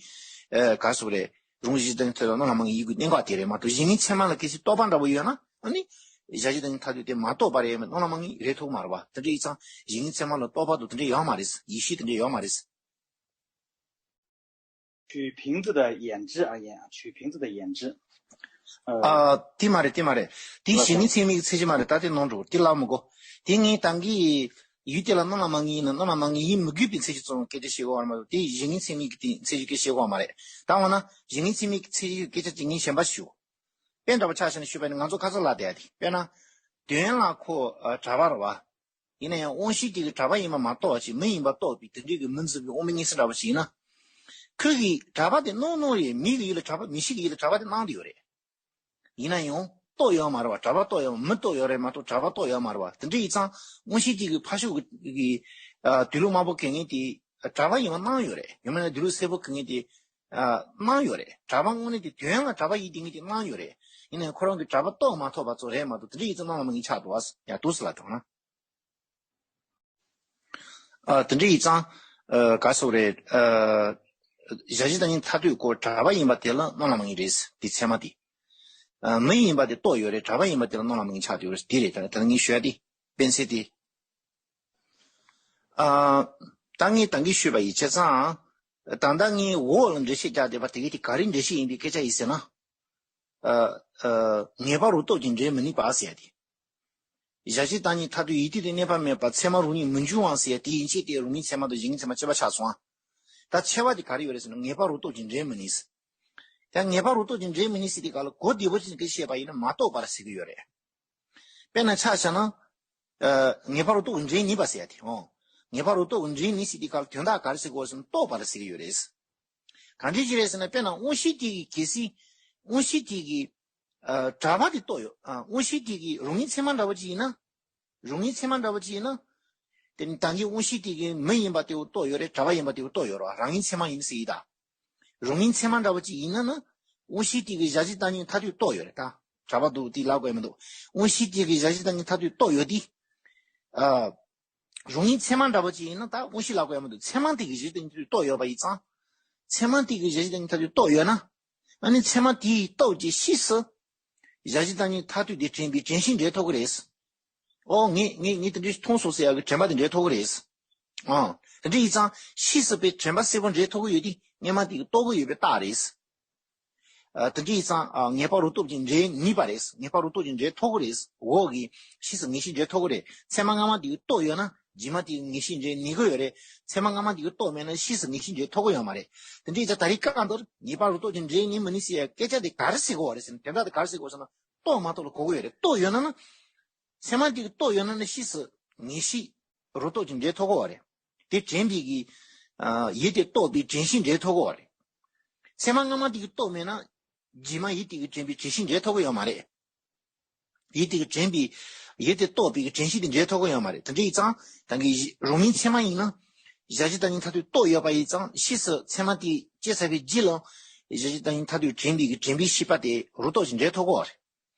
ཨ། ག་རེ་ཟེར་དགོས་རེད། རང་གཞལ་བྱའི་བཏང་སྙོམས་མཐར་ཐུག་ལ་སྣང་ལ་མ་ངེས་ཡིན་དགོས་གནད་འགག་དེ་རེད་མ་གཏོགས། གཞན་ངེས་ཚད་མ་ལ་གལ་སྲིད་རྟོག་པ་འདྲ་པོ་ཡོད་ན། ཨ་ནི་གཞལ་བྱའི་བཏང་སྙོམས་མཐར་ཐུག་དེ་མ་རྟོགས་པ་རེད། སྣང་ལ་མ་ངེས་རེད་ཐུག་མ་རེད་པ། དེ་འདྲ་ཡིན་ཙང་གཞན་ངེས་ཚད་མ་ལ་རྟོག་པ་དང་དེ་འདྲ་ཡོད་མ་རེད། ཡིད་ཤེས་དེ་འདྲ་ཡོད་མ་རེད། 取瓶子的眼汁而言啊，取瓶子的眼汁，呃， ཨ། དེ་མ་རེད། དེ་མ་རེད། དེ་གཞན་ངེས་ཚད་མའི་ཚད་གཞི་མ་རེད། ད་དེ་ནོར་འགྲོ། དེ་ལབ་མི་དགོས། དེ་ངས་ད་གིན་ཡུལ་དེ་ལ་སྣང་ལ་མ་ངེས་ཡིན་ན། སྣང་ལ་མ་ངེས་ཡིན་མི་དགོས་པའི་ཚད་གཞི་ཙམ་སྐད་ཆ་བཤད་དགོས་པ་མ་གཏོགས། དེ་གཞན་ངེས་ཚད་མའི་གི་དེ་ཚད་གཞི་སྐད་བཤད་དགོས་པ་མ་རེད། ད་འོ་ན་གཞན་ངེས་ཚད་མའི་གི་ཚད་གཞི་སྐད་ཆ་དེ་ངས་གཞན་པ་ཞུ། དཔེ་འདྲ་པོ་ཆ་བཞག་ནས་ཞུས་པ་ཡིན་ན། ང་ཚོ་ཁ་སང་ལབ་བསྡད་ཡ་དེ། དཔེར་ན། དོན་ལ་ཁོ། ཨ། གྲྭ་པ་རེད་པ། ཡིན་ན་ཡང་དབང་ཤེས་དེ་གིས་གྲྭ་པ་ཡིན་པ་མ་རྟོགས་པ་ཅིག་མི་ཡིན་པ་རྟོགས་པའི་དེ་འདྲའི་གི་མི་འཛིན་པའི་དབང་པོའི་ངེས་སུ་འདྲ་པོ་ཞིག་ཡིན་ན། ཁོ་གིས་གྲྭ་པ་དེ་སྣང་སྣང་རེད། མི་གི་ཡུལ་ལ་གྲྭ་པ། མི་ཤེས་ཀྱི་ཡུལ་ལ་གྲྭ་པ་དེ་སྣང་བསྡད་ཡོད་རེད། ཡིན་ན་ཡང་རྟོགས་ཡོད་མ་རེད་པ། གྲྭ་པ་རྟོགས་ཡོད། མི་རྟོགས་ཡོད་རེད་མ་གཏོགས་གྲྭ་པ་རྟོགས་ཡོད་མ་རེད་པ། དེ་འདྲ་ཡིན་ཙང་དབང་ཤེས་དེ་གིས་ཕར་ཕྱོགས་ཀྱི་གི། ཨ། དུག་ལོག་དམར་པོ་གྱོན་མཁན་དེ་གྲྭ་པ་ཡིན་པ་སྣང་ཡོད་རེད། ཡང་མིན་ན་དུག་ལོག་སེར་པོ་གྱོན་མཁན་དེ། ཨ། སྣང་ཡོད་རེད། གྲྭ་པ་དངོས་གནས་དེ་དོན་ལ་གྲྭ་པ་ཡིན་དེ་ངེས་དེ་སྣང་ཡོད་རེད། ཡིན་ནའང་ཁོ་རང་གིས་གྲྭ་པ་རྟོགས་མ་ཐུབ་པ་ཙམ་རེད་མ་གཏོགས། དེ་འདྲ་ཡིན་ཙང་སྣང་ལ་མ་ངེས་ཆགས་འདུག་པ། ཡ། འདུག་སེ་ལབ་དང་ན། ཨ། དེ་འདྲ་ཡིན་ཙང་། ཨ། ག་རེ་ཟེར་དགོས་རེད། ཨ། གཞལ་བྱའི་བཏང་སྙོམས་མཐར་ཐུག་ཁོ་གྲྭ་པ་ཡིན་པ་དེ་ལ་སྣང་ལ་མ་ངེས་རེད། དེ་ཚད་མ་དེ། ཨ། མི་ཡིན་པ་དེ་རྟོགས་ཡོད་རེད། གྲྭ་པ་ཡིན་པ་དེ་ལ་སྣང་ལ་མ་ངེས་ཆགས་བསྡད་ཡོད་རེད། དེ་རེད། ད་ད་ངས་ཞུ་ཡ་དེ། དཔེ་མཚོན་དེ། ཨ། ད་ངས་ད་གིན་ཞུས་པ་ཡིན་བྱས་ཙང་། ད་ལྟ་ངས་འོག་ལ་འགྲེལ་བཤད་རྒྱག་བསྡད་པ་དེ་གི་དེ་ག་རེའི་འགྲེལ་བཤད་ཡིན་པའི་སྐད་ཆ་ཡིན་ཟེར་ན། ཨ། ཨ། ངེས་པ་རབ་རྟོག་ཅིང་འབྲེལ་མི་ནུས་པ་ཟེར་ཡ་དེ། གཞལ་བྱའི་བཏང་སྙོམས་མཐར་ཐུག་ཡུལ་དུས་དེ་གནས་པ་མེད་པར་ཚད་མ་རང་ཉིད་མི་འབྱུང་བ་ཟེར་ཡ་དེ་ཡན་ཆད་དེ་རབ་དངོས་ཚད་མ་དང་གཞན་ངེས་ཚད་མ་ཕྱེ་བ་ཆགས་སོང་ཨ། ད་ཕྱེ་བ་དེ་ག་རེ་ཡོད་རེད་ཟེར་ན། ངེས་པ་རབ་རྟོག་ཅིང་འབྲེལ་མི་ནུས། ད་ངེས་པ་རབ་རྟོག་ཅིང་འབྲེལ་མི་ནུས་ཟེར་དུས་སྐབས་ལ་གོ་བདེ་པོ་ཅིག་གིས་བཤད་པ་ཡིན་ན་མ་རྟོགས་པར་ཟེར་གི་ཡོད་རེད། དཔེར་ན་ཆ་བཞག་ན། ཨ། ངེས་པ་རབ་རྟོག་འབྲེལ་ནུས་པ་ཟེར་ཡ་དེ། འོ། ངེས་པ་རབ་རྟོག་འབྲེལ་ནུས་ཟེར་དུས་སྐབས་ལ་དོན་དག་ག་རེ་ཟེར་དགོས་ཟེར་ན། རྟོགས་པར་ཟེར་གི་ཡོད་རེད། གང་འདྲ་ཅིག་རེད་ཟེར་ན། དཔེར་ན་དབང་ཤེས་དེ་གིས། གལ་སྲིད་དབང་ཤེས་དེ་གིས། ཨ། གྲྭ་པ་དེ་རྟོགས་ཡོད། ཨ། དབང་ཤེས་དེ་གིས་རབ་དངོས་ཚད་མ་འདྲ་པོ་ཅིག་ཡིན་ན། རབ་དངོས་ཚད་མ་འདྲ་པོ་ཅིག་ཡིན་ན། དེ་ནི་ད་གིན་དབང་ཤེས་དེ་གིས་མི་ཡིན་པ་དེ་བོ་རྟོགས་ཡོད་རེད། གྲྭ་པ་ཡིན་པ་དེ་བོ་རྟོགས་ཡོད་རེད་པ། རབ་དངོས་ཚད་མ་ཡིན་ཟེར་ཡིན་ད། རབ་དངོས་ཚད་མ་འདྲ་པོ་ཅིག་ཡིན་ན་ནི། དབང་ཤེས་དེ་གིས་གཞལ་བྱའི་བཏང་སྙོམས་མཐར་ཐུག་རྟོགས་ཡོད་རེད་ད། གྲྭ་པ་འདུག་དེ་ལབ་དགོས་མི་འདུག་དབང་ཤེས་དེ་གིས་གཞལ་བྱའི་བཏང་སྙོམས་མཐར་ཐུག་རྟོགས་ཡོད་དེ། ཨ། རབ་དངོས་ཚད་མ་འདྲ་པོ་ཅིག་ཡིན་ན་ད་དབང་ཤེས་ལབ་དགོས་མི་འདུག་ཚད་མ་དེ་གིས་གཞལ་བྱའི་བཏང་སྙོམས་མཐར་ཐུག་རྟོགས་ཡོད་པ་ཡིན་ཙང་། ཚད་མ་དེ་གིས་གཞལ་བྱའི་བཏང་སྙོམས་མཐར་ཐུག་རྟོགས་ཡོད་ན། ཨ་ནི་ཚད་མ་དེའི་སྟོབས་ཀྱིས་ཕྱིས་སུ། གཞལ་བྱའི་བདག་ཉིད་མཐར་ཐུག་དེ་དྲན་པའི་དྲན་ཤེས་འདྲེན་ཐུབ་ཀྱི་རེད། ཨོ་ངས་ངས་ངས་དེ་འདྲ་མཐོང་སོང་ཟེར་ཡག་གི་དྲན་པ་དེ་འདྲེན་ཐུབ་ཀྱི་རེད། ཨང་། དེ་འདྲ་ཡིན་ཙང་ཕྱིས་སུ་པའི་དྲན་པ་གསལ་པོ་འདྲེན་ཐུབ་ཀྱི་ཡོད་དེ་སྔོན་མ་དེ་གི་རྟོགས་ཀྱི་ཡོད་པའི་རྟགས་རེད། ཨ་དེ་འདྲ་ཡིན་ཙང་ཨ་ངེས་པ་རུ་སྟོབས་ཀྱིས་འདྲེན་ནུས་པ་རེད། ངེས་པ་རུ་སྟོབས་ཀྱིས་འདྲེན་ཐུབ་ཀྱི་རེད། འོག་གི་ཕྱིས་སུ་ངེས་ཤེས་འདྲེན་ཐུབ་ཀྱི་རེད། ཚད་མ་སྔ་མ་དེ་གི་རྟོགས་ཡོད་ན་རྗེས་མ་དེ་གི་ངེས་ཤེས་འདྲེན་ནུས་ཀྱི་ཡོད་རེད། ཚད་མ་སྔ་མ་དེ་གི་རྟོགས་མེད་ན་ཕྱིས་སུ་ངེས་ཤེས་འདྲེན་ཐུབ་ཀྱི་ཡོད་མ་རེད། དེ་འདྲ་ཡིན་ཙང་ད་རེས་སྐབས་འདིར་ངེས་པ་རུ་སྟོབས་ཀྱིས་འདྲེན་ནུས་མི་ནུས་ཟེར་ཡ་སྐད་ཆ་དེ་ག་རེ་ཟེར་དགོས་པ་རེད་ཟེར་ན། དོན་དག་དེ་ག་རེ་ཟེར་དགོས་ཟེར་ན། རྟོགས་མ་རྟོགས་ལ་གོ་གི་ཡོད་རེད། རྟོགས་ཡོད་ན་ན། ཚད་མ་དེ་གི་རྟོགས་ཡོད་ན་ན་ཕྱིས་སུ་ངེས་ཤེས་རུ་སྟོབས་ཀྱིས་འདྲེན་ཐུབ་ཀྱི་ཡོད་རེད། དེ་དྲན་པའི་གི་ཨ་ཡུལ་དེ་རྟོགས་པའི་དྲན་ཤེས་འདྲེན་ཐུབ་ཀྱི་ཡོད་རེད། ཚད་མ་སྔ་མ་དེ་གི་རྟོགས་མེད་ན་རྗེས་མ་ཡུལ་དེ་གི་དྲན་པའི་དྲན་ཤེས་འདྲེན་ཐུབ་ཀྱི་ཡོད་མ་རེད། ཡུལ་དེ་གི་དྲན་པའི་ཡུལ་དེ་རྟོགས་པའི་གི་དྲན་ཤེས་དེ་འདྲེན་ཐུབ་ཀྱི་ཡོད་མ་རེད། དེ་འདྲ་ཡིན་ཙང་ད་གིན་རང་མིང་ཚད་མ་ཡིན་ན་གཞལ་བྱའི་བདག་ཉིད་མཐར་ཐུག་རྟོགས་ཡོད་པ་ཡིན་ཙང་ཕྱིས་སུ་ཚད་མ་དེ་སྐྱེས་ཚར་བའི་རྗེས་ལ་གཞལ་བྱའི་བདག་ཉིད་མཐར་ཐུག་དྲན་པའི་གི་དྲན་པའི་ཤེས་པ་དེ་རུ་སྟོབས་ཀྱིས་འདྲེན་ཐུབ་ཀྱི་ཡོད་རེད།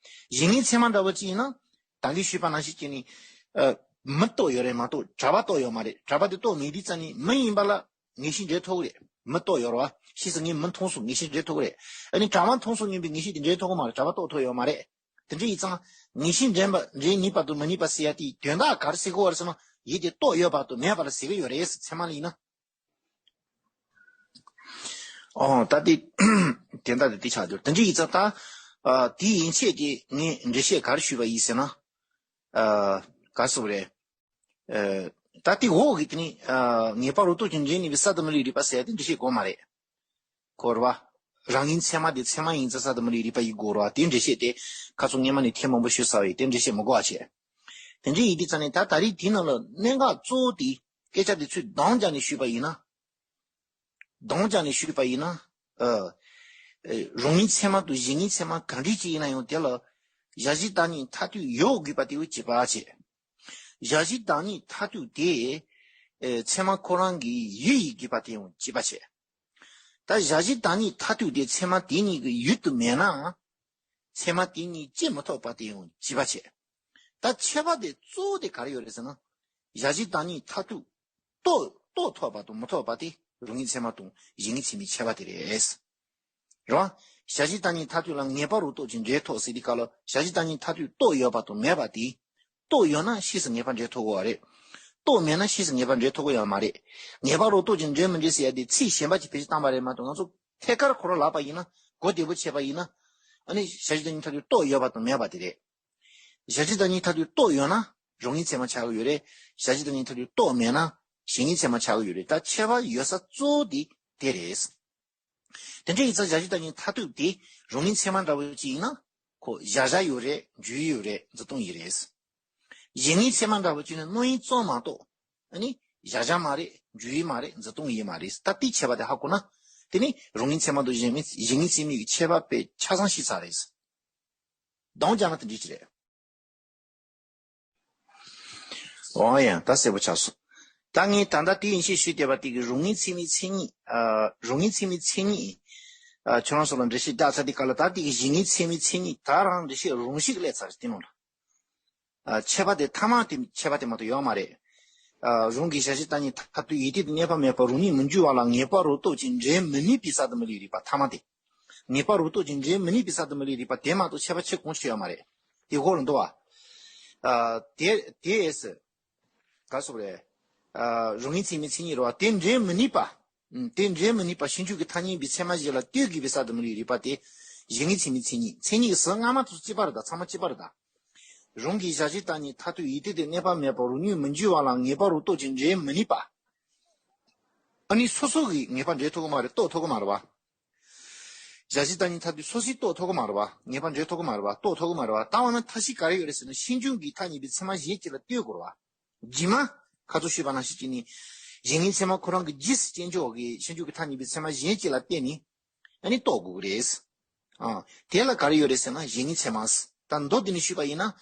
གཞན་ངེས་ཚད་མ་འདྲ་བོ་ཅིག་ཡིན་ན། ད་གིན་ཞུས་པ་ནང་བཞིན་བྱས་ནས། ཨ། མི་རྟོགས་ཡོད་རེད་མ་གཏོགས་གྲྭ་པ་རྟོགས་ཡོད་མ་རེད། གྲྭ་པ་དེ་རྟོགས་མེད་དུས་ཙམ་ནས་མི་ཡིན་པ་ལ་ངེས་ཤེས་འདྲེན་ཐུབ་ཀྱི་རེད། མི་རྟོགས་ཡོད་རེད་བ། ཕྱིས་སུ་ངས་མི་མཐོང་སོང་ངེས་ཤེས་འདྲེན་ཐུབ་ཀྱི་རེད། ཨ་ནི་གྲྭ་པ་མཐོང་སོང་སྙམ་པའི་ངེས་ཤེས་དེ་འདྲེན་ཐུབ་ཀྱི་མ་རེད། གྲྭ་པ་རྟོགས་ཐུབ་ཡོད་མ་རེད། དེ་འདྲ་ཡིན་ཙང་ངེས་ཤེས་འདྲེན་པ་འདྲེན་ནུས་པ་དང་མི་ནུས་པ་ཟེར་ཡ་དེའི་དོན་དག་ག་རེ་ཟེར་དགོས་པ་རེད་ཟེར་ན་ཡུལ་དེ་རྟོགས་ཡོད་པ་དང་མེད་པ་ལ་ཟེར་གྱི་ཡོད་རེད། ཚད་མ་ལ་ཡིན་ན། ཨོ། ད་དེ། དེ་འདྲ་དེ་དེ་ཆགས་འདུག་དེ་འདྲ་ཡིན་ཙང་ད། ཨ། དེའི་ཡན་ཆད་དེ་ངས་འགྲེལ་བཤད་ག་རེ་ཞུས་པ་ཡིན་ཟེར་ན། ཨ། ག་རེ་ཟེར་དགོས་རེད། ཨ། ད་དེ་འོག་གི་དེ་ནི། ཨ། ངེས་པ་རུ་སྟོབས་ཀྱིས་འདྲེན་ནུས་པའི་གསར་དུ་མི་རིགས་རིག་པ་ཟེར་ཡ་དེ་འགྲེལ་བཤད་དགོས་མ་རེད། གོ་རེད་བ། རང་ངེས་ཚད་མ་དེ་ཚད་མ་ཡིན་ཙང་གསར་དུ་མི་རིགས་རིག་པ་ཡིན་དགོས་རེད་བ། དེ་འགྲེལ་བཤད་དེ་ཁ་སང་སྔོན་མ་ནས་ཐེངས་མང་པོ་ཞུས་ཚར་བས་དེ་འགྲེལ་བཤད་མི་དགོས་པ་བྱས། དེ་འདྲ་ཡིན་དུས་ཙང་ནས་ད་ད་རེས་དེའི་ནང་ལ་གནད་འགག་གཙོ་བོ་དེ་སྐད་ཆ་དེ་ཚོས་འདང་རྒྱག་ནས་ཞུས་པ་ཡིན་ན། འདང་རྒྱག་ནས་ཞུས་པ་ཡིན་ན། ཨ། ཨེ། རང་ངེས་ཚད་མ་དང་གཞན་ངེས་ཚད་མ་ག་འདྲ་ཅིག་ཡིན་ན་ཡང་དེ་ལ་གཞལ་བྱའི་བདག་ཉིད་མཐར་ཐུག་ཡོད་དགོས་པ་དེ་གཅིག་པ་བྱས། གཞལ་བྱའི་བདག་ཉིད་མཐར་ཐུག་དེ། ཨེ། ཚད་མ་ཁོ་རང་གི་ཡུལ་ཡིན་དགོས་པ་དེ་ཡང་གཅིག་པ་བྱས། ད་གཞལ་བྱའི་བདག་ཉིད་མཐར་ཐུག་དེ་ཚད་མ་དེ་གཉིས་ཀྱི་ཡུལ་དུ་མེད་ན། ཚད་མ་དེ་གཉིས་སྐྱེ་མི་ཐུབ་པ་དེ་ཡང་གཅིག་པ་བྱས། ད་ཁྱད་པར་དེ་གཙོ་བོ་དེ་ག་རེ་ཡོད་རེད་ཟེར་ན། གཞལ་བྱའི་བདག་ཉིད་མཐར་ཐུག་རྟོགས་རྟོགས་ཐུབ་པ་དང་མི་ཐུབ་པ་དེ་རང་ངེས་ཚད་མ་དང་གཞན་ངེས་ཚད་མའི་ཁྱད་པར་དེ་རེད། རེད་བ། གཞལ་བྱའི་བདག་ཉིད་མཐར་ཐུག་ལ་ངེས་པ་རུ་སྟོབས་ཀྱིས་འདྲེན་ཐུབ་ཟེར་དུས་སྐབས་ལ་གཞལ་བྱའི་བདག་ཉིད་མཐར་ཐུག་རྟོགས་ཡོད་པ་དང་མེད་པ་དེ། རྟོགས་ཡོད་ན་ཕྱིས་སུ་ངེས་པ་འདྲེན་ཐུབ་ཀྱི་ཡོད་རེད། རྟོགས་མེད་ན་ཕྱིས་སུ་ངེས་པ་འདྲེན་ཐུབ་ཀྱི་ཡོད་མ་རེད། ངེས་པ་རུ་སྟོབས་ཀྱིས་འདྲེན་མི་འདྲེན་ཟེར་ཡ་དེ་ཚིག་གཞན་པ་ཅིག་བེད་སྤྱོད་བཏང་པ་རེད་མ་གཏོགས་ང་ཚོ་ཐད་ཀར་ཁོ་རང་ལབ་པ་ཡིན་ན་གོ་བདེ་པོ་བྱས་པ་ཡིན་ན། ཨ་ནི་གཞལ་བྱའི་བདག་ཉིད་མཐར་ཐུག་རྟོགས་ཡོད་པ་དང་མེད་པ་དེ་རེད། གཞལ་བྱའི་བདག་ཉིད་མཐར་ཐུག་རྟོགས་ཡོད་ན་རང་ངེས་ཚད་མ་ཆགས་ཀྱི་ཡོད་རེད། གཞལ་བྱའི་བདག་ཉིད་མཐར་ཐུག་རྟོགས་མེད་ན་གཞན་ངེས་ཚད་མ་ཆགས་ཀྱི་ཡོད་རེད། ད་ཁྱད་པར་ཡོད་ས་གཙོ་བོ་དེ་དེ་རེད། དེ་འདྲ་ཡིན་ཙང་གཞལ་བྱའི་བདག་ཉིད་མཐར་ཐུག་དེ་རང་ངེས་ཚད་མ་འདྲ་བོ་ཅིག་ཡིན་ན་ཁོ་གཞལ་བྱ་ཡོད་རེད། འཇུག་ཡུལ་ཡོད་རེད། འཛིན་སྟངས་ཡིན་རེད། གཞན་ངེས་ཚད་མ་འདྲ་བོ་ཅིག་ནི་སྣང་ཡུལ་ཙམ་མ་གཏོགས་ཨ་ནི་གཞལ་བྱ་མ་རེད། འཇུག་ཡུལ་མ་རེད། འཛིན་སྟངས་ཡིན་མ་རེད། ད་དེའི་ཁྱད་པར་དེ་ཧ་གོ་ན་དེ་ནི་རང་ངེས་ཚད་མ་དང་གཞན་ངེས་གཞན་ངེས་ཚད་མའི་ཁྱད་པར་དཔེ་ཆ་ཚང་ཤེས་ཚར་རེད། འདང་རྒྱག་ན་དེ་འདྲ་ཅིག་རེད། འོ་ཡ། ད་གསལ་པོ་ཆགས་སོང་། ད་ངས་ད་ལྟ་དེ་ཡན་ཆད་ཞུས་བསྡད་པ་དེ་གི་རང་ངེས་ཚད་མའི་མཚན་ཉིད། ཨ། རང་ངེས་ཚད་མའི་མཚན་ཉིད། ཨ། ཁྱོད་རང་ཚོ་ལ་འགྲེལ་བཤད་རྒྱག་ཚར་དུས་སྐབས་ལ་ད་དེ་གི་གཞན་ངེས་ཚད་མའི་མཚན་ཉིད་ད་རང་འགྲེལ་བཤད་རང་བཞིན་གྱིས་སླེབས་ཚར་རེད་དེ་ནང་ལ། ཨ། ཁྱད་པར་དེ་ཐ་མ་དེ་ཁྱད་པར་དེ་མ་གཏོགས་ཡོད་མ་རེད། ཨ། རང་གི་གཞལ་བྱའི་བདག་ཉིད་མཐར་ཐུག་ཡུལ་དུས་དང་གནས་པ་མེད་པ་རང་ཉིད་མི་འགྱུར་བ་ལ་ངེས་པ་རུ་སྟོབས་ཀྱིས་འདྲེན་མི་ནུས་པའི་གསར་དུ་མི་རིགས་རིག་པ་ཐ་མ་དེ། ངེས་པ་རུ་སྟོབས་ཀྱིས་འདྲེན་མི་ནུས་པའི་གསར་དུ་མི་རིགས་རིག་པ་དེ་མ་གཏོགས་ཁྱད་པར་ཆེ་གང་ཆེ་ཡོད་མ་རེད། དེ་ཧོར་འདུག་བ། ཨ། དེ་དེ་ཨེ་སི། ག་སོགས་རེད། ཨ། རང་ངེས་ཚད་མའི་མཚན་ཉིད་རེད་བ། དེ་འདྲེན་མི་ནུས་པ། ཨུམ། དེ་འདྲེན་མི་ནུས་པ་ཕྱིན་ཆད་ཀྱི་ཐ་སྙད་པའི་ཚད་མ་གཞན་ལ་ལྟོས་དགོས་པའི་གསར་དུ་མི་རིགས་རིག་པ་དེ་གཞན་ངེས་ཚད་མའི་མཚན་ཉིད། མཚན་ཉིད་ཀྱི་ཟུར་སྔ་མ་དེ་ཚོ་གཅིག་པ་རེད་ད། ཚང་མ་གཅིག་པ་རེད་ད། རང་གི་གཞལ་བྱའི་བདག་ཉིད་མཐར་ཐུག་ཡུལ་དུས་དང་གནས་པ་མེད་པ་རང་ཉིད་མི་འགྱུར་བ་ལ་ངེས་པ་རུ་སྟོབས་ཀྱིས་འདྲེན་མི་ནུས་པ། ཨ་ནི་སོ་སོ་གིས་ངེས་པ་འདྲེན་ཐུབ་ཀྱི་མ་རེད། རྟོགས་ཐུབ་ཀྱི་མ་རེད་བ། གཞལ་བྱའི་བདག་ཉིད་མཐར་ཐུག་སོ་སོས་རྟོགས་ཐུབ་ཀྱི་མ་རེད་བ། ངེས་པ་འདྲེན་ཐུབ་ཀྱི་མ་རེད་བ། རྟོགས་ཐུབ་ཀྱི་མ་རེད་བ། ད་འོ་ན་མཐའ་གཞི་ག་རེ་ཡོད་རེད་ཟེར་ན་ཕྱིན་ཆད་ཀྱི་ཐ་སྙད་པའི་ཚད་མ་གཞན་གཅིག་ལ་ལྟོས་དགོས་རེད་བ། རྗེས་མ་ཁ་ཚོ་ཞུས་པ་ནང་བཞིན་བྱས་ནས་གཞན་ངེས་ཚད་མ་ཁོ་རང་གི་རྗེས་སུ་དཔྱད་འཇོག་གིས་ཕྱིན་ཆད་ཀྱི་ཐ་སྙད་པའི་ཚད་མ་གཞན་གཅིག་ལ་བརྟེན་ནས་ཨ་ནི་རྟོགས་དགོས་ཀྱི་རེད། ཨ། དེ་ལ་ག་རེ་ཡོད་རེད་ཟེར་ན་གཞན་ངེས་ཚད་མ། ད་མདོར་བསྡུས་ནས་ཞུས་པ་ཡིན་ན་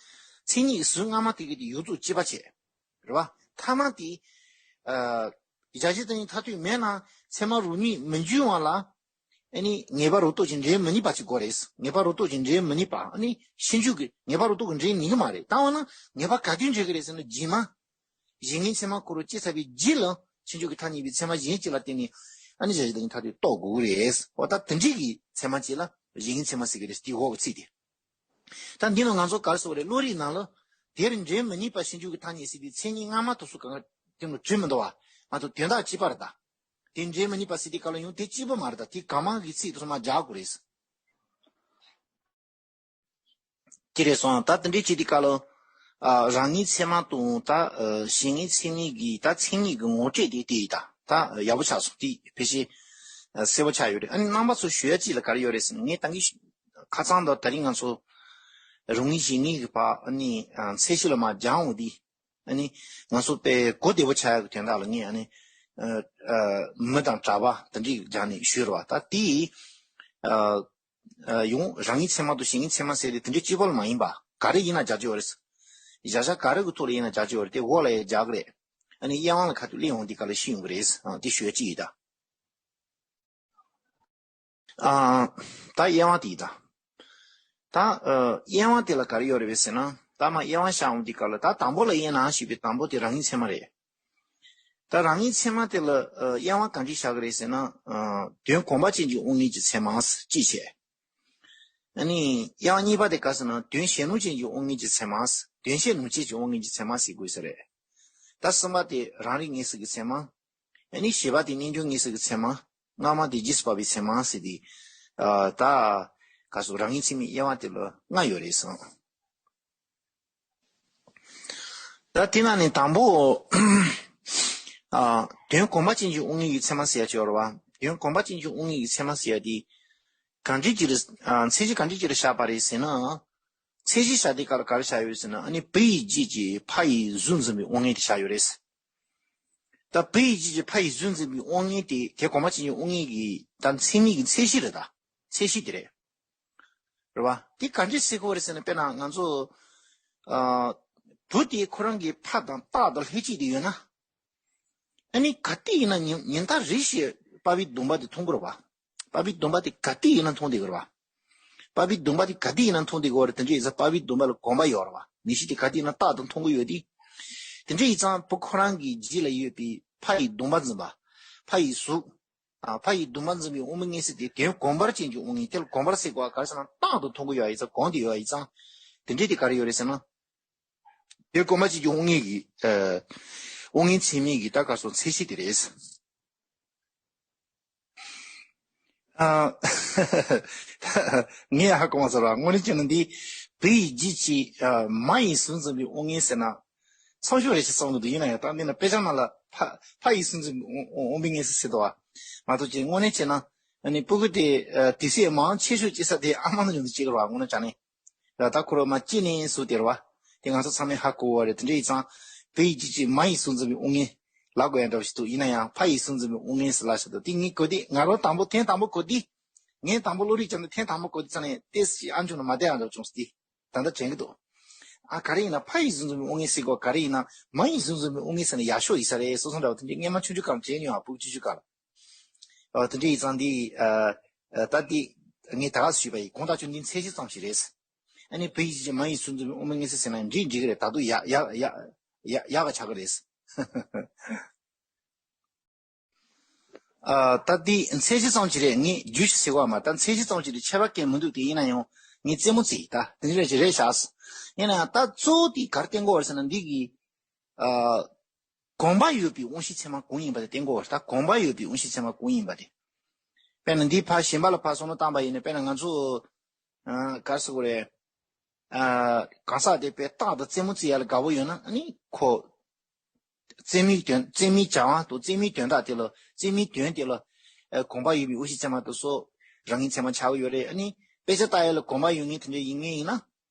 མཚན་ཉིད་ཟུར་སྔ་མ་དེ་གི་དེ་ཡོངས་རྫོགས་གཅིག་པ་བྱས། རེད་བ། ཐ་མ་དེ། ཨ། གཞལ་བྱའི་བདག་ཉིད་མཐར་ཐུག་མེད་ན་ཚད་མ་རང་ཉིད་མི་འགྱུར་བ་ལ། ཨ་ནི་ངེས་པ་རུ་སྟོབས་ཀྱིས་འདྲེན་མི་ནུས་པ་ཅིག་དགོས་རེད། ངེས་པ་རུ་སྟོབས་ཀྱིས་འདྲེན་མི་ནུས་པ། ཨ་ནི་ཕྱིན་ཆད་ཀྱི་ངེས་པ་རུ་སྟོབས་ཀྱིས་འདྲེན་ནུས་ཀྱི་མ་རེད། ད་འོ་ན་ངེས་པ་ག་དུས་འདྲེན་གྱི་རེད་ཟེར་ན་རྗེས་མ། གཞན་ངེས་ཚད་མ་ཁོ་རང་སྐྱེས་ཚར་བའི་རྗེས་ལ་ཕྱིན་ཆད་ཀྱི་ཐ་སྙད་པའི་ཚད་མ་གཞན་གཅིག་ལ་བརྟེན་ནས་ཨ་ནི་གཞལ་བྱའི་བདག་ཉིད་མཐར་ཐུག་རྟོགས་དགོས་ཀྱི་རེད། འོ་ད་དེ་འདྲའི་གི་ཚད་མ་གཅིག་ལ་གཞན་ངེས་ཚད་མ་ཟེར་གྱི་རེད། དེའི་འོག་གི་ཚིག་དེ། ད་འདི་ནང་ང་ཚོ་ག་རེ་ཟེར་བ་རེད། བློ་རིག་ནང་ལ་དེར་འབྲེལ་མི་ནུས་པ་ཞིབ་འཇུག་གི་ཐ་སྙད་ཟེར་དུས་མཚན་ཉིད་སྔ་མ་དེ་ཚོ་གང་དེ་ལ་བྲིས་མི་འདུག་བ། མ་གཏོགས་དོན་དག་གཅིག་པ་རེད་ད། དེ་འབྲེལ་མི་ནུས་པ་ཟེར་དུས་ག་ལ་ཡང་དེ་གཅིག་པ་མ་རེད་ད། དེ་གང་མང་གི་ཚིག་དེ་ཚོ་མར་སྦྱར་དགོས་རེད། དེ་རེད་སོང་། ད་དེ་འདྲའི་བྱེད་དུས་ག་ལ། ཨ། རང་ངེས་ཚད་མ་དང་ད། ཨ། གཞན་ངེས་ཚད་མའི་གི་ད་མཚན་ཉིད་ཀྱི་ངོ་སྤྲོད་དེ་དེ་ཡིན་ད། ད་ཡག་པོ་ཆགས་སོང་། དེ་ཕལ་ཆེར་གསལ་པོ་ཆགས་ཡོད་རེད། ཨ་ནི་རྣམ་པ་ཚོ་ཞུ་ཡ་གཅིག་ལ་ག་རེ་ཡོད་རེད་ཟེར་ན། ངས་ད་གིན་ཁ་སང་དང་དེ་རིང་ང་ཚོ་རང་ངེས་གཞན་ངེས་ཀྱི་བར་ཨ་ནི་ཚད་གཞི་ལ་མར་སྦྱང་འོང་དུས། ཨ་ནི་ང་ཚོ་དཔེ་གོ་བདེ་པོ་ཆགས་ཡག་གི་དོན་དག་ལ་ངས་ཨ་ནི་ཨ་ཨ་མི་དང་གྲྭ་པ་དེ་འདྲས་སྦྱར་ནས་ཞུས་རེད་བ། ད་དེ་ཨ་ཨ་ཡང་རང་ངེས་ཚད་མ་དང་གཞན་ངེས་ཚད་མ་ཟེར་དེ་དེ་འདྲའི་སྤྱི་པོ་ལ་མ་ཡིན་པ། ག་རེ་ཡིན་ན་སྦྱར་གྱི་ཡོད་རེད། བཞག་བཞག་ག་རེ་གི་ཐོག་ལ་ཡིན་ན་སྦྱར་གྱི་ཡོད་རེད། དེ་འོག་ལ་ཡང་སྦྱར་གི་རེད། ཨ་ནི་དབྱེ་བ་ལ་ཁ་ཐུག་སླེབས་ཡོང་དུས་ག་ལ་ཤེས་ཡོང་གི་རེད། ཨ་དེ་ཞུ་ཡ་གཅིག་ཡིན་ད། ཨ། ད་དབྱེ་བ་དེ་ཡིན་ད། ད་ཨ་དབྱེ་བ་དེ་ལ་ག་རེ་ཡོད་རེད་པས་ཟེར་ན། ད་མར་དབྱེ་བ་བཞག་འོང་དུས་ག་ལ། ད་དང་པོ་ལ་དབྱེ་ན་ཞེས་པའི་དང་པོ་དེ་རང་ངེས་ཚད་མ་རེད། ད་རང་ངེས་ཚད་མ་དེ་ལ་ཨ་དབྱེ་བ་ག་འདྲས་བཞག་གི་རེད་ཟེར་ན། ཨ་དོན་གོམས་པ་ཅན་གྱི་དབང་མངོན་གྱི་ཚད་མ་གཅིག་བྱས། ཨ་ནི་དབྱེ་བ་གཉིས་པ་དེ་ག་ཟེར་ན། དོན་གཞན་སྣང་ཅན་གྱི་དབང་མངོན་གྱི་ཚད་མ། དོན་གཞན་སྣང་བྱེད་ཀྱི་དབང་མངོན་གྱི་ཚད་མ་ཟེར་དགོས་ས་རེད། ད་གསུམ་པ་དེ་རང་རིག་ངེས་གསལ་གྱི་ཚད་མ། ཨ་ནི་བཞི་པ་དེ་རྣལ་འབྱོར་ངེས་གསལ་གྱི་ཚད་མ། ལྔ་པ་དེ་རྗེས་སུ་དཔག་པའི་ཚད་མ་ཟེར་ཏེ། ཨ་ད་ག་ཟེར། རང་ངེས་ཚད་མའི་དབྱེ་བ་དེ་ལ་ལྔ་ཡོད་རེད་གསུངས། ད་དེ་ནང་ནས་དང་པོ། ཨ་དོན་གོམས་པ་ཅན་གྱི་དབང་མངོན་གྱི་ཚད་མ་ཟེར་ཡ་ཅིག་ཡོད་རེད་བ། དོན་གོམས་པ་ཅན་གྱི་དབང་མངོན་གྱི་ཚད་མ་ཟེར་ཡ་དེ་གང་འདྲས་ཅིག་ལ། ཨ་ཚད་གཞི་གང་འདྲས་ཅིག་ལ་བཞག་པ་རེད་ཟེར་ན། ཚད་གཞི་བཞག་དུས་ག་ལ་ག་རེ་བཞག་ཡོད་ཟེར་ན། ཨ་ནི་བུ་ཡི་རྒྱུད་ཀྱི་ཕ་ཡི་གཟུགས་འཛིན་པའི་དབང་མངོན་དེ་བཞག་ཡོད་རེད། ད་བུ་ཡི་རྒྱུད་ཀྱི་ཕ་ཡི་གཟུགས་འཛིན་པའི་དབང་མངོན་དེ་དེ་གོམས་པ་ཅན་གྱི་དབང་མངོན་གྱི་ད་མཚན་ཉིད་ཀྱི་ཚད་གཞི་རེད་ད། ཚད་གཞི་དེ་རེད། རེད་བ། དེ་ག་འདྲས་ཟེར་དགོས་རེད་ཟེར་ན། དཔེར་ན་ང་ཚོ་ཨ་བུ་དེ་ཁོ་རང་གི་ཕ་དང་རྟག་ཏུ་ལྷན་ཅིག་ཏུ་ཡོད་ན། ཨ་ནི་ག་དུས་ཡིན་ན་ཉིན་ཉིན་ལྟར་རེ་བཞིན་པ་ཕའི་གདོང་པ་དེ་མཐོང་གི་རེད་བ། པ་ཕའི་གདོང་པ་དེ་ག་དུས་ཡིན་ན་མཐོང་བསྡད་ཀྱི་རེད་བ། པ་ཕའི་གདོང་པ་དེ་ག་དུས་ཡིན་ན་མཐོང་བསྡད་ཀྱི་ཡོད་རེད། དེ་འདྲ་ཡིན་ཙང་པ་ཕའི་གདོང་པ་ལ་གོམས་པ་ཡོད་རེད་བ། མི་གཤིས་དེ་ག་དུས་ཡིན་ན་རྟག་ཏུ་མཐོང་གི་ཡོད་དེ། དེ་འདྲ་ཡིན་ཙང་བུ་ཁོ་རང་གི་རྗེས་ལ་ཡོད་པའི་ཕ་ཡི་གདོང་པ་འཛིན་པ། ཕ་ཡི་གཟུགས། ཨ་ཕ་ཡི་གདོང་པ་འཛིན་པའི་དབང་པོ་མངོན་གསལ་དེ་དོན་གོམས་པ་ཅན་གྱི་དབང་མངོན། དེ་ལ་གོམས་པ་ཟེར་དགོས་པ་ག་རེ་ཟེར་ན། རྟག་ཏུ་མཐོང་གི་ཡོད་ཡིན་ཙང་། གོམས་ཏེ་ཡོད་ཡིན་ཙང་། དེ་འདྲ་དེ་ག་རེ་ཡོད་རེད་ཟེར་ན། དེ་གོམས་པ་ཅན་གྱི་དབང་མངོན་གྱི། ཨ་དབང་མངོན་ཚད་མའི་གི་ད་ག་སོ་ཚད་གཞི་དེ་རེད། ཨ་ངས་ཧ་གོ་མ་སོང་ར། དངོས་གནས་བྱས་ན་འདི་བུ་ཡི་རྒྱུད་ཀྱི་ཨ་མ་ཡི་གཟུགས་འཛིན་པའི་དབང་མངོན་ཟེར་ན། ཚང་ཤོས་རེད་ཅེས་བསམ་གྱི་འདུག་ཡིན་ན་ཡང་ད་འདི་ན་དཔེ་ཆ་ནང་ལ་ཕ་ཕ་ཡི་གཟུགས་འཛིན་པའི་དབང་དབང་པོའི་མངོན་གསལ་ཟེར་འདུག་བ། མ་གཏོགས་ཀྱི་དངོས་གནས་བྱས་ན། ཨ་ནི་སྤུ་གུ་དེ་ཨ་དུས་ཚོད་མང་ཆེ་ཤོས་སྐྱེ་ས་དེ་ཨ་མ་ནས་བྱུང་དུ་སྐྱེ་གི་རེད་བ། དངོས་གནས་བྱས་ནས། ད་ལྟ་ཁོ་རང་མ་སྐྱེས་ནས་བཟུང་དེ་རེད་བ། དེ་ང་ཚོ་ཚང་མས་ཧ་གོ་བ་རེད། དེ་འདྲ་ཡིན་ཙང་། བུ་ཡི་རྒྱུད་ཀྱི་མ་ཡི་གཟུགས་འཛིན་པའི་དབང་མངོན་ལབ་དགོས་ཡ་འདྲ་བ་ཞིག་འདུག་ཡིན་ན་ཡང་ཕ་ཡི་གཟུགས་འཛིན་པའི་དབང་མངོན་ཟེར་ལབ་བཞག་འདུག་དེ་ངས་གོ་དུས་ང་རང་དང་པོ་ཐེངས་དང་པོ་གོ་དུས། ངས་དང་པོ་བློ་རིག་སྦྱངས་ནས་ཐེངས་དང་པོ་གོ་དུས་ཙང་ནས་ཏོག་ཙམ་ཨ་མཆོག་ནང་མ་བསྡད་ཡ་འདྲ་བྱུང་སོང་། དེ་ད་ལྟ་དྲན་གྱི་འདུག་ཨ་ག་རེ་ཡིན་ན་ཕ་ཡི་གཟུགས་འཛིན་པའི་དབང་མངོན་ཟེར་དགོས། ག་རེ་ཡིན་ན་མ་ཡི་གཟུགས་འཛིན་པའི་དབང་མངོན་ཟེར་ན་ཡག་ཤོས་ཡིན་ས་རེད་བསམ་བསམ་འདྲ་བ། དེ་འདྲའི་སྔས་མ་ཆུང་ཆུང་སྐབས་ལ་བྱས་མྱོང་ཨ། སྤུ་གུ་ཆུང་ཆུང་སྐབས་ལ། ཨ་དེ་འདྲ་ཡིན་ཙང་འདི་ཨ་ཨ་ད་འདི་ངས་ད་ག་ཞུས་པ་ཡིན། དགོངས་དག་ཆོས་འདི་ཚད་གཞི་ཙམ་ཞིག་རེད། ཨ་ནི་བུ་ཡི་རྒྱུད་ཀྱི་མ་ཡི་གཟུགས་འཛིན་པའི་དབང་པོ་མངོན་གསལ་ཟེར་ན་འགྲིག་འགྲིག་གི་རེད། ད་དུང་ཡག་ཡག་ཡག་ཡག་ཡག་ཡག་ག་ཆགས་ཀྱི་རེད། ཨ་ད་འདི་ཚད་གཞི་ཙམ་ཞིག་རེད། ངས་རྒྱུས་ཤིག་ཟེར་བ་མ། ད་ཚད་གཞི་ཙམ་ཞིག་རེད། ཁྱད་པར་གང་མི་འདུག་དེ་ཡིན་ན་ཡང་ངས་རྩེད་མོ་རྩེ་ཡིན། ད་དེ་འདྲ་ཞིག་རེད་ཤག་ཡིན་ན་ཡང་ད་གཙོ་བོ་དེ་ག་རེ་བསྟན་དགོས་རེད་ཟེར་ན། འདི་གི་ཨ་གོམས་པ་ཡོད་པའི་དབང་ཤེས་ཚད་མ་གང་ཡིན་པ་དེ་བསྟན་དགོས་རེད། ད་གོམས་པ་ཡོད་པའི་དབང་ཤེས་ཚད་མ་གང་ཡིན་པ་དེ། དཔེར་ན་འདི་ཕར་གཞན་པ་ལ་ཕར་བསམ་བློ་བཏང་པ་ཡིན་ན། དཔེར་ན་ང་ཚོ་ཨ་ག་རེ་ཟེར་དགོས་རེད། ཨ་གང་ཟག་དེ་དཔེ་རྟག་ཏུ་རྩེད་མོ་རྩེ་ཡ་ལ་དགའ་པོ་ཡོད་ན། ཨ་ནི་ཁོ་རྩེད་མོའི་དོན་རྩེད་མོའི་བྱ་བ་དང་རྩེད་མོའི་དོན་དག་དེ་ལ། རྩེད་མོའི་དོན་དེ་ལ་ཨ་གོམས་པ་ཡོད་པའི་དབང་ཤེས་ཚད་མ་དེ་ཚོ་རང་ངེས་ཚད་མ་ཆགས་ཀྱི་ཡོད་རེད། ཨ་ནི་དཔེ་ཆ་ལྟ་ཡ་ལ་གོམས་པ་ཡོད་མཁན་དེ་འདྲ་ཡིན་མཁན་ཡིན་ན།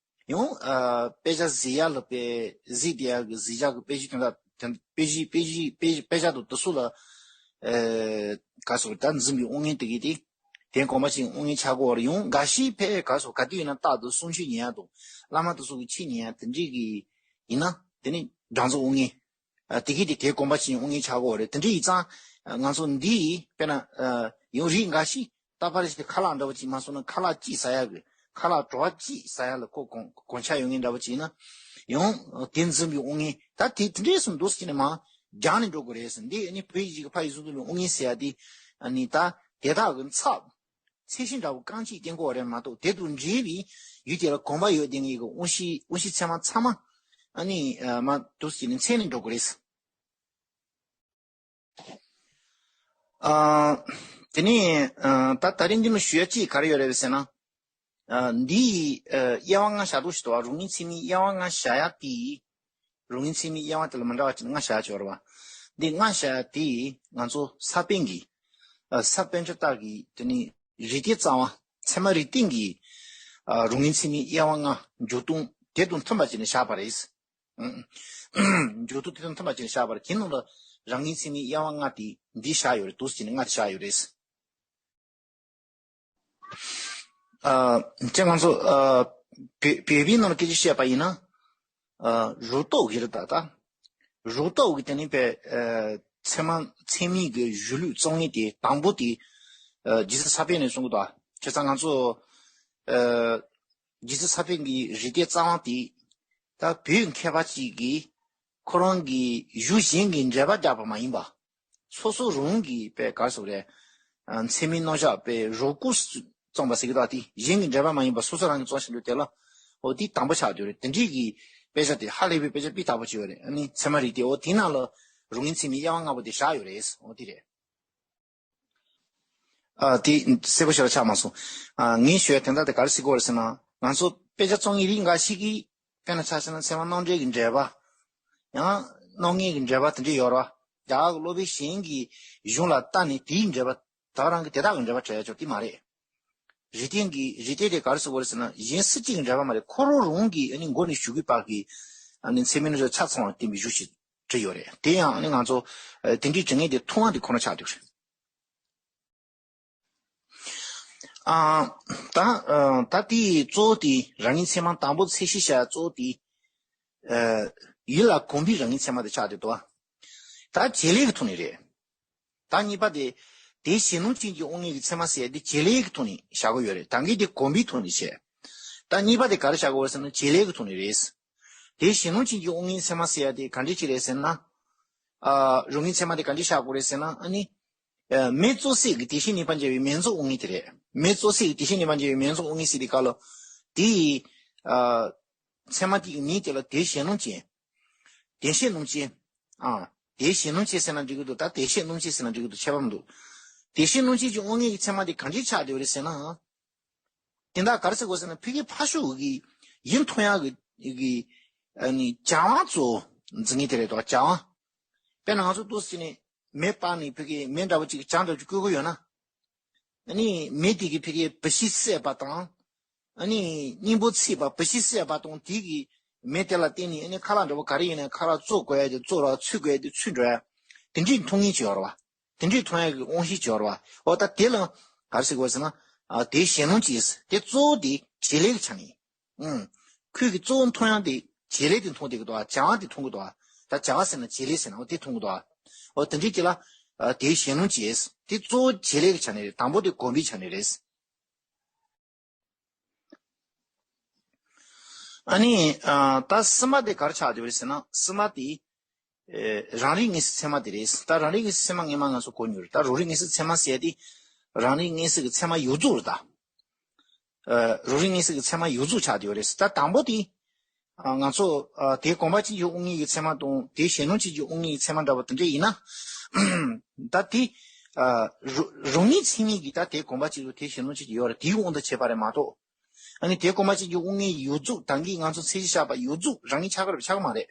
ཡང་ཨ་དཔེ་ཆ་གཟིགས་ཡ་ལ་དཔེ་གཟིགས་བསྡད་ཡ་གི་གཟིགས་ཆ་གི་དཔེ་གཞི་དོན་དག་དོན་དཔེ་གཞི་དཔེ་གཞི་དཔེ་དཔེ་ཆ་དང་དེ་ཚོ་ལ་ཨ་ག་ཟེར་ད་འཛིན་པའི་དབང་མངོན་དེ་གི་དེ་དོན་གོམས་པ་ཅན་དབང་མངོན་ཆགས་ཀྱི་ཡོད་རེད། ཡང་འགའ་ཞིག་ཕར་ག་ཟེར་ག་དུས་ཡིན་ན་རྟག་ཏུ་གསུང་ཆོས་ཉན་ཡ་དང་བླ་མ་དེ་ཚོ་གི་ཆོས་ཉན་ཡ་དེ་འདྲས་གི་ཡིན་ན། དེ་ནི་སྦྲང་རྩི་དབང་མངོན། ཨ་དེ་གི་དེ་དོན་གོམས་པ་ཅན་དབང་མངོན་ཆགས་ཀྱི་ཡོད་རེད། དེ་འདྲ་ཡིན་ཙང་ང་ཚོ་འདི་དཔེར་ན་ཨ་ཡང་རིགས་འགའ་ཞིག་རྟག་པར་ཞིག་ཁ་ལག་འདྲ་བོ་ཅིག་མ་སོང་ན། ཁ་ལག་གཅིག་ཟ་ཡ་གི་ཁ་ལག་བྲོ་བ་གཅིག་ཟ་ཡ་ལ་ཁོ་གོམས་གོམས་ཆགས་ཡོད་མཁན་འདྲ་བོ་ཅིག་ཡིན་ན། ཡང་དེ་འཛིན་པའི་དབང་མངོན། ད་དེ་དེ་འདྲས་སུ་འདུག་ཟེར་ནས་མར་སྦྱངས་ནས་འགྲོ་དགོས་རེད་ཟེར། འདི་ནི་བུ་ཡི་རྒྱུད་ཀྱི་ཕ་ཡི་གཟུགས་འཛིན་པའི་དབང་མངོན་ཟེར་ཡ་དེ། ཨ་ནི་ད་དེ་དག་གི་ཚབ། ཚད་གཞི་འདྲ་བོ་རྐང་གཅིག་བསྟན་དགོས་པ་རེད་མ་གཏོགས། དེ་དང་འབྲེལ་བའི་ཡུལ་དེ་ལ་གོམས་པ་ཡོད་བསྡད་མཁན་གྱི་དབང་ཤེས་དབང་ཤེས་ཚད་མ་ཚང་མ་ཨ་ནི་མར་འདུག་སེ་བྱས་ནས་ཚད་ནས་འགྲོ་དགོས་རེད། ཨ། དེ་ནས་ཨ། ད་ད་རིང་འདི་ལ་ཞུ་ཡ་གཅིག་ག་རེ་ཡོད་རེད་ཟེར་ན། ཨ། འདི་ཨ། དབྱེ་བ་ལྔ་བཞག་འདུག་ཞེས་དང་། རང་ངེས་ཚད་མའི་དབྱེ་བ་ལྔ་བཞག་ཡ་དེ། རང་ངེས་ཚད་མའི་དབྱེ་བ་དེ་ལ་མི་འདྲ་བ་ཅིག་ལྔ་བཞག་ཡ་ཅིག་ཡོད་རེད་བ། འདི་ལྔ་བཞག་ཡ་དེ་ང་ཚོ་ས་པཎ་གྱི། ཨ། ས་པཎ་ཆེན་ལྟར་གྱི་དེ་ནི་རིགས་གཏེར་རྩ་བ་ཚད་མ་རིགས་གཏེར་གྱི། ཨ། རང་ངེས་ཚད་མའི་དབྱེ་བ་ལྔ་འཇུག་ལྡོག་དེ་དང་མཐུན་པ་བྱས་ནས་བཞག་པ་རེད། འཇུག་ལྡོག་དེ་དང་མཐུན་པ་བྱས་ནས་བཞག་པ་རེད། དེའི་ནང་ལ་རང་ངེས་ཚད་མའི་དབྱེ་བ་ལྔ་དེ་འདི་བཞག་ཡོད་རེད། འདུག་སེ་བྱས་ནས་ལྔ་དེ་བཞག་ཡོད་རེད། ཨ། ཅེས་ང་ཚོ། ཨ། བོད་བོད་པའི་ནང་ལ་སྐད་ཆ་བཤད་པ་ཡིན་ན། ཨ། རབ་རྟོག་གི་རེད་ད་ལྟ། རབ་རྟོག་གི་དེ་ནི་བས། ཨ། ཚད་མ་ཚད་མིན་གྱི་གཞི་ལུས་རྩོམ་མཁན་དེ་དང་པོ་དེ། ཨ། རྗེ་བཙུན་ས་པཎ་ནས་གསུང་གི་འདུག་ཨ། བྱས་ཙང་ང་ཚོ། ཨ། རྗེ་བཙུན་ས་པཎ་གྱི་རིགས་གཏེར་རྩ་བ་དེ། ད་བོད་མཁས་པ་གཅིག་གིས་ཁོ་རང་གི་གཞུང་གཞན་གྱི་འགྲེལ་པ་བརྒྱབ་པ་མ་ཡིན་པ། སོ་སོ་རང་གིས་པའི་ག་རེ་ཟེར་དགོས་རེད། ཨ། ཚད་མའི་རྣམ་གཞག་པའི་རབ་རྐོས་རྩོམ་པ་ཟེར་གྱི་འདུག་ཨ། དེ་གཞན་གྱི་འགྲེལ་པ་མ་ཡིན་པ་སོ་སོ་རང་གིས་རྩོམ་བཞིན་འདུག་དེ་ལ། འོ་དེ་དང་པོ་ཆགས་བསྡད་ཡོད་རེད། དེ་འདྲའི་གི་དཔེ་ཆ་དེ་ཧ་ལས་པའི་དཔེ་ཆ་སྤུས་དག་པོ་ཅིག་ཡོད་རེད། ཨ་ནི་ཚད་མ་རིགས་གཏེར། འོ་དེའི་ནང་ལ་རང་ངེས་ཚད་མའི་དབྱེ་བ་ལྔ་པོ་དེ་བཞག་ཡོད་རེད། འོ་དེ་རེད། ཨ། དེ་གསལ་པོ་ཞེ་དྲག་ཆགས་མ་སོང་། ཨ། ངས་ཞུ་ཡ་དོན་དག་དེ་ག་རེ་ཟེར་གྱི་ཡོད་རེད་ཟེར་ན། ང་ཚོ་དཔེ་ཆ་རྩོམ་མཁན་རིགས་འགའ་ཞིག་གིས། དཔེར་ན་ཆ་བཞག་ན་ཚད་མ་རྣམ་འགྲེལ་གྱི་འགྲེལ་པ། ཡང་། རྣམ་ངེས་ཀྱི་འགྲེལ་པ་དེ་འདྲ་ཡོད་རེད་བ། རྒྱ་གར་གྱི་སློབ་དཔོན་གཞན་གྱི་གཞུང་ལ་ལྟ་ནས་དེའི་འགྲེལ་པ། ད་རང་གི་དེ་དག་གི་འགྲེལ་པ་འགྲེལ་ཡ་ཅིག་དེ་མ་རེད། རིགས་གཏེར་གྱི་རིགས་གཏེར་དེ་ག་རེ་ཟེར་དགོས་རེད་ཟེར་ན། གཞན་སུ་གཅིག་གི་འགྲེལ་པ་མ་རེད། ཁོ་རང་རང་གིས་ཨ་ནི་མགོ་ནས་གཞུག་གུའི་བར་གྱི། ཨ་ནི་ཚད་མའི་རྣམ་གཞག་ཆ་ཚང་བ་བསྟན་པའི་གཞུང་ཞིག་བྲིས་ཡོད་རེད། དེ་ཡང་ཨ་ནི་ང་ཚོ། ཨ། དེ་འདྲའི་བྲིས་མཁན་དེ་མཐོང་བ་དེ་ཁོ་ན་ཆགས་འདུག་རེད། ཨ། ད། ཨ། ད་དེའི་གཙོ་བོ་དེ་རང་ངེས་ཚད་མ་དང་པོ་ཚད་གཞི་བཞག་གཙོ་བོ་དེ། ཨ། ཡུལ་ལ་གོམས་པའི་རང་ངེས་ཚད་མ་དེ་ཆགས་བསྡད་འདུག་ཨ། ད་བྱེད་ལས་ཀྱི་ཐོག་ནས་རེད། ད་གཉིས་པ་དེ། དེ་གཞན་སྣང་ཅན་གྱི་དབང་མངོན་གྱི་ཚད་མ་ཟེར་ཡ་དེ་བྱེད་ལས་ཀྱི་ཐོག་ནས་བཞག་གི་ཡོད་རེད། ད་གིན་དེ་གོམས་པའི་ཐོག་ནས་བྱས། ད་གཉིས་པ་དེ་ག་རེ་བཞག་གི་ཡོད་རེད་ཟེར་ན་བྱེད་ལས་ཀྱི་ཐོག་ནས་རེད། དེ་གཞན་སྣང་ཅན་གྱི་དབང་མངོན་ཚད་མ་ཟེར་ཡ་དེ་ག་འདྲ་ཅིག་རེད་ཟེར་ན། ཨ། རང་ངེས་ཚད་མ་དེ་ག་འདྲ་བཞག་དགོས་རེད་ཟེར་ན། ཨ་ནི། ཨ། མེ་ཙོག་སད་ཀྱི་དེ་བཞིན་གནས་པ་འཇལ་བའི་མེ་ཙོག་དབང་མངོན་དེ་རེད། མེ་ཙོག་སད་ཀྱི་དེ་བཞིན་གནས་པ་འཇལ་བའི་མེ་ཙོག་དབང་མངོན་ཟེར་དེ་ག་ལ། དེ་ཡི། ཨ། ཚད་མ་དེ་གི་མིང་དེ་ལ་དེ་གཞན་སྣང་ཅན། དེ་གཞན་སྣང་ཅན། ཨ། དེ་གཞན་སྣང་ཅན་ཟེར་ན་འགྲིག་གི་འདུག་ད་དེ་གཞན་སྣང་ཅན་ཟེར་ན་འགྲིག་གི་འདུག་ཁྱད་པར་མི་འདུག་དེ་གཞན་སྣང་ཅན་གྱི་དབང་མངོན་གྱི་ཚད་མ་དེ་ག་འདྲ་ཆགས་བསྡད་ཡོད་རེད་ཟེར་ན། དེ་འདྲ་ག་རེ་ཟེར་དགོས་ཟེར་ན། ཕ་གི་ཕར་ཕྱོགས་ཀྱི་ཡིད་མཐོང་ཡག་གི་གི། ཨ་ནི་བྱ་བ་གཙོ་བོ་འཛིན་མཁན་དེ་རེད་དོ། བྱ་བ། དཔེར་ན་ང་ཚོ་འདུག་སེ་བྱས་ནས་མེ་སྤར་ནས་ཕ་གི་མེ་འདྲ་བོ་ཅིག་བྱ་འདྲ་བོ་ཅིག་བརྐོ་གི་ཡོད་ན། ཨ་ནི་མེ་དེ་གིས་ཕ་གི་བུ་ཤི་བསད་པ་དང་། ཨ་ནི་སྙིང་པོ་ཚིག་པ་བུ་ཤི་བསད་པ་དང་དེ་གི་མེ་དེ་ལ་བརྟེན་ནས། ཨ་ནི་ཁ་ལག་འདྲ་བོ་ག་རེ་ཡིན་ན་ཁ་ལག་བཙོ་དགོས་ཡ་དེ་བཙོ་ར། འཚོལ་དགོས་ཡ་དེ་འཚོལ་འགྲོ་ཡ། དེ་འདྲའི་མཐོང་མཁན་ཅིག་ཡོད་རེད་བ། དེ་འདྲའི་མཐོང་ཡ་གི་དབང་ཤེས་ཅིག་ཡོད་རེད་བ། འོ་ད་དེ་ལ་ག་རེ་ཟེར་དགོས་ཟེར་ན། ཨ། དེ་གཞན་སྣང་ཅན། དེ་གཙོ་བོ་དེ་བྱེད་ལས་ཀྱི་ཆ་ནས། ཨང་། ཁོས་ཀྱི་གཙོ་བོ་མཐོང་ཡ་དེ་བྱེད་ལས་དེ་མཐོང་བསྡད་ཀྱི་འདུག་ཨ། བྱ་བ་དེ་མཐོང་གི་འདུག་ཨ། ད་བྱ་བ་ཟེར་ན་བྱེད་ལས་ཟེར་ན་འོ་དེ་མཐོང་གི་འདུག་ཨ། འོ་དེ་འདྲའི་ཅིག་ལ། ཨ། དེ་གཞན་སྣང་ཅན། དེ་གཙོ་བོ་བྱེད་ལས་ཀྱི་ཆ་ནས་རེད། དང་པོ་དེ་གོམས་པའི་ཆ་ནས་རེད། ཨ་ནི། ཨ། ད་གསུམ་པ་དེ་ག་རེ་ཆགས་བསྡད་པ་རེད་ཟེར་ན། གསུམ་པ་དེ། ཨེ། རང་རིག་ངེས་གསལ་ཚད་མ་དེ་རེད། ད་རང་རིག་ངེས་གསལ་ཚད་མ་སྔོན་མ་ང་ཚོ་གོ་མྱོང་རེད། ད་རང་རིག་ངེས་གསལ་ཚད་མ་ཟེར་ཡ་དེ། རང་རིག་ངེས་གསལ་གྱི་ཚད་མ་ཡོངས་རྫོགས་རེད་ད། ཨ། རང་རིག་ངེས་གསལ་གྱི་ཚད་མ་ཡོངས་རྫོགས་ཆགས་བསྡད་པ་རེད། ད་དང་པོ་དེ། ཨ། ང་ཚོ། ཨ། དེ་གོམས་པ་ཅན་གྱི་དབང་མངོན་གྱི་ཚད་མ་དང་དེ་གཞན་སྣང་ཅན་གྱི་དབང་མངོན་གྱི་ཚད་མ་འདྲ་བ་དེ་འདྲ་ཡིན་ན། ད་དེ། ཨ། རང་རང་ཉིད་ཚད་མིན་གྱི་ད་དེ་གོམས་པ་ཅན་དང་དེ་གཞན་སྣང་ཅན་གྱི་ཡོད་རེད། དེའི་དབང་དུ་བྱས་པ་རེད་མ་གཏོགས། ཨ་ནི་དེ་གོམས་པ་ཅན་གྱི་དབང་མངོན་ཡོངས་རྫོགས་ད་གིན་ང་ཚོ་ཚད་གཞི་བཞག་པ་ཡོངས་རྫོགས་རང་ཉིད་ཆགས་ཀྱི་རེད་པས་ཆགས་ཀྱི་མ་རེད།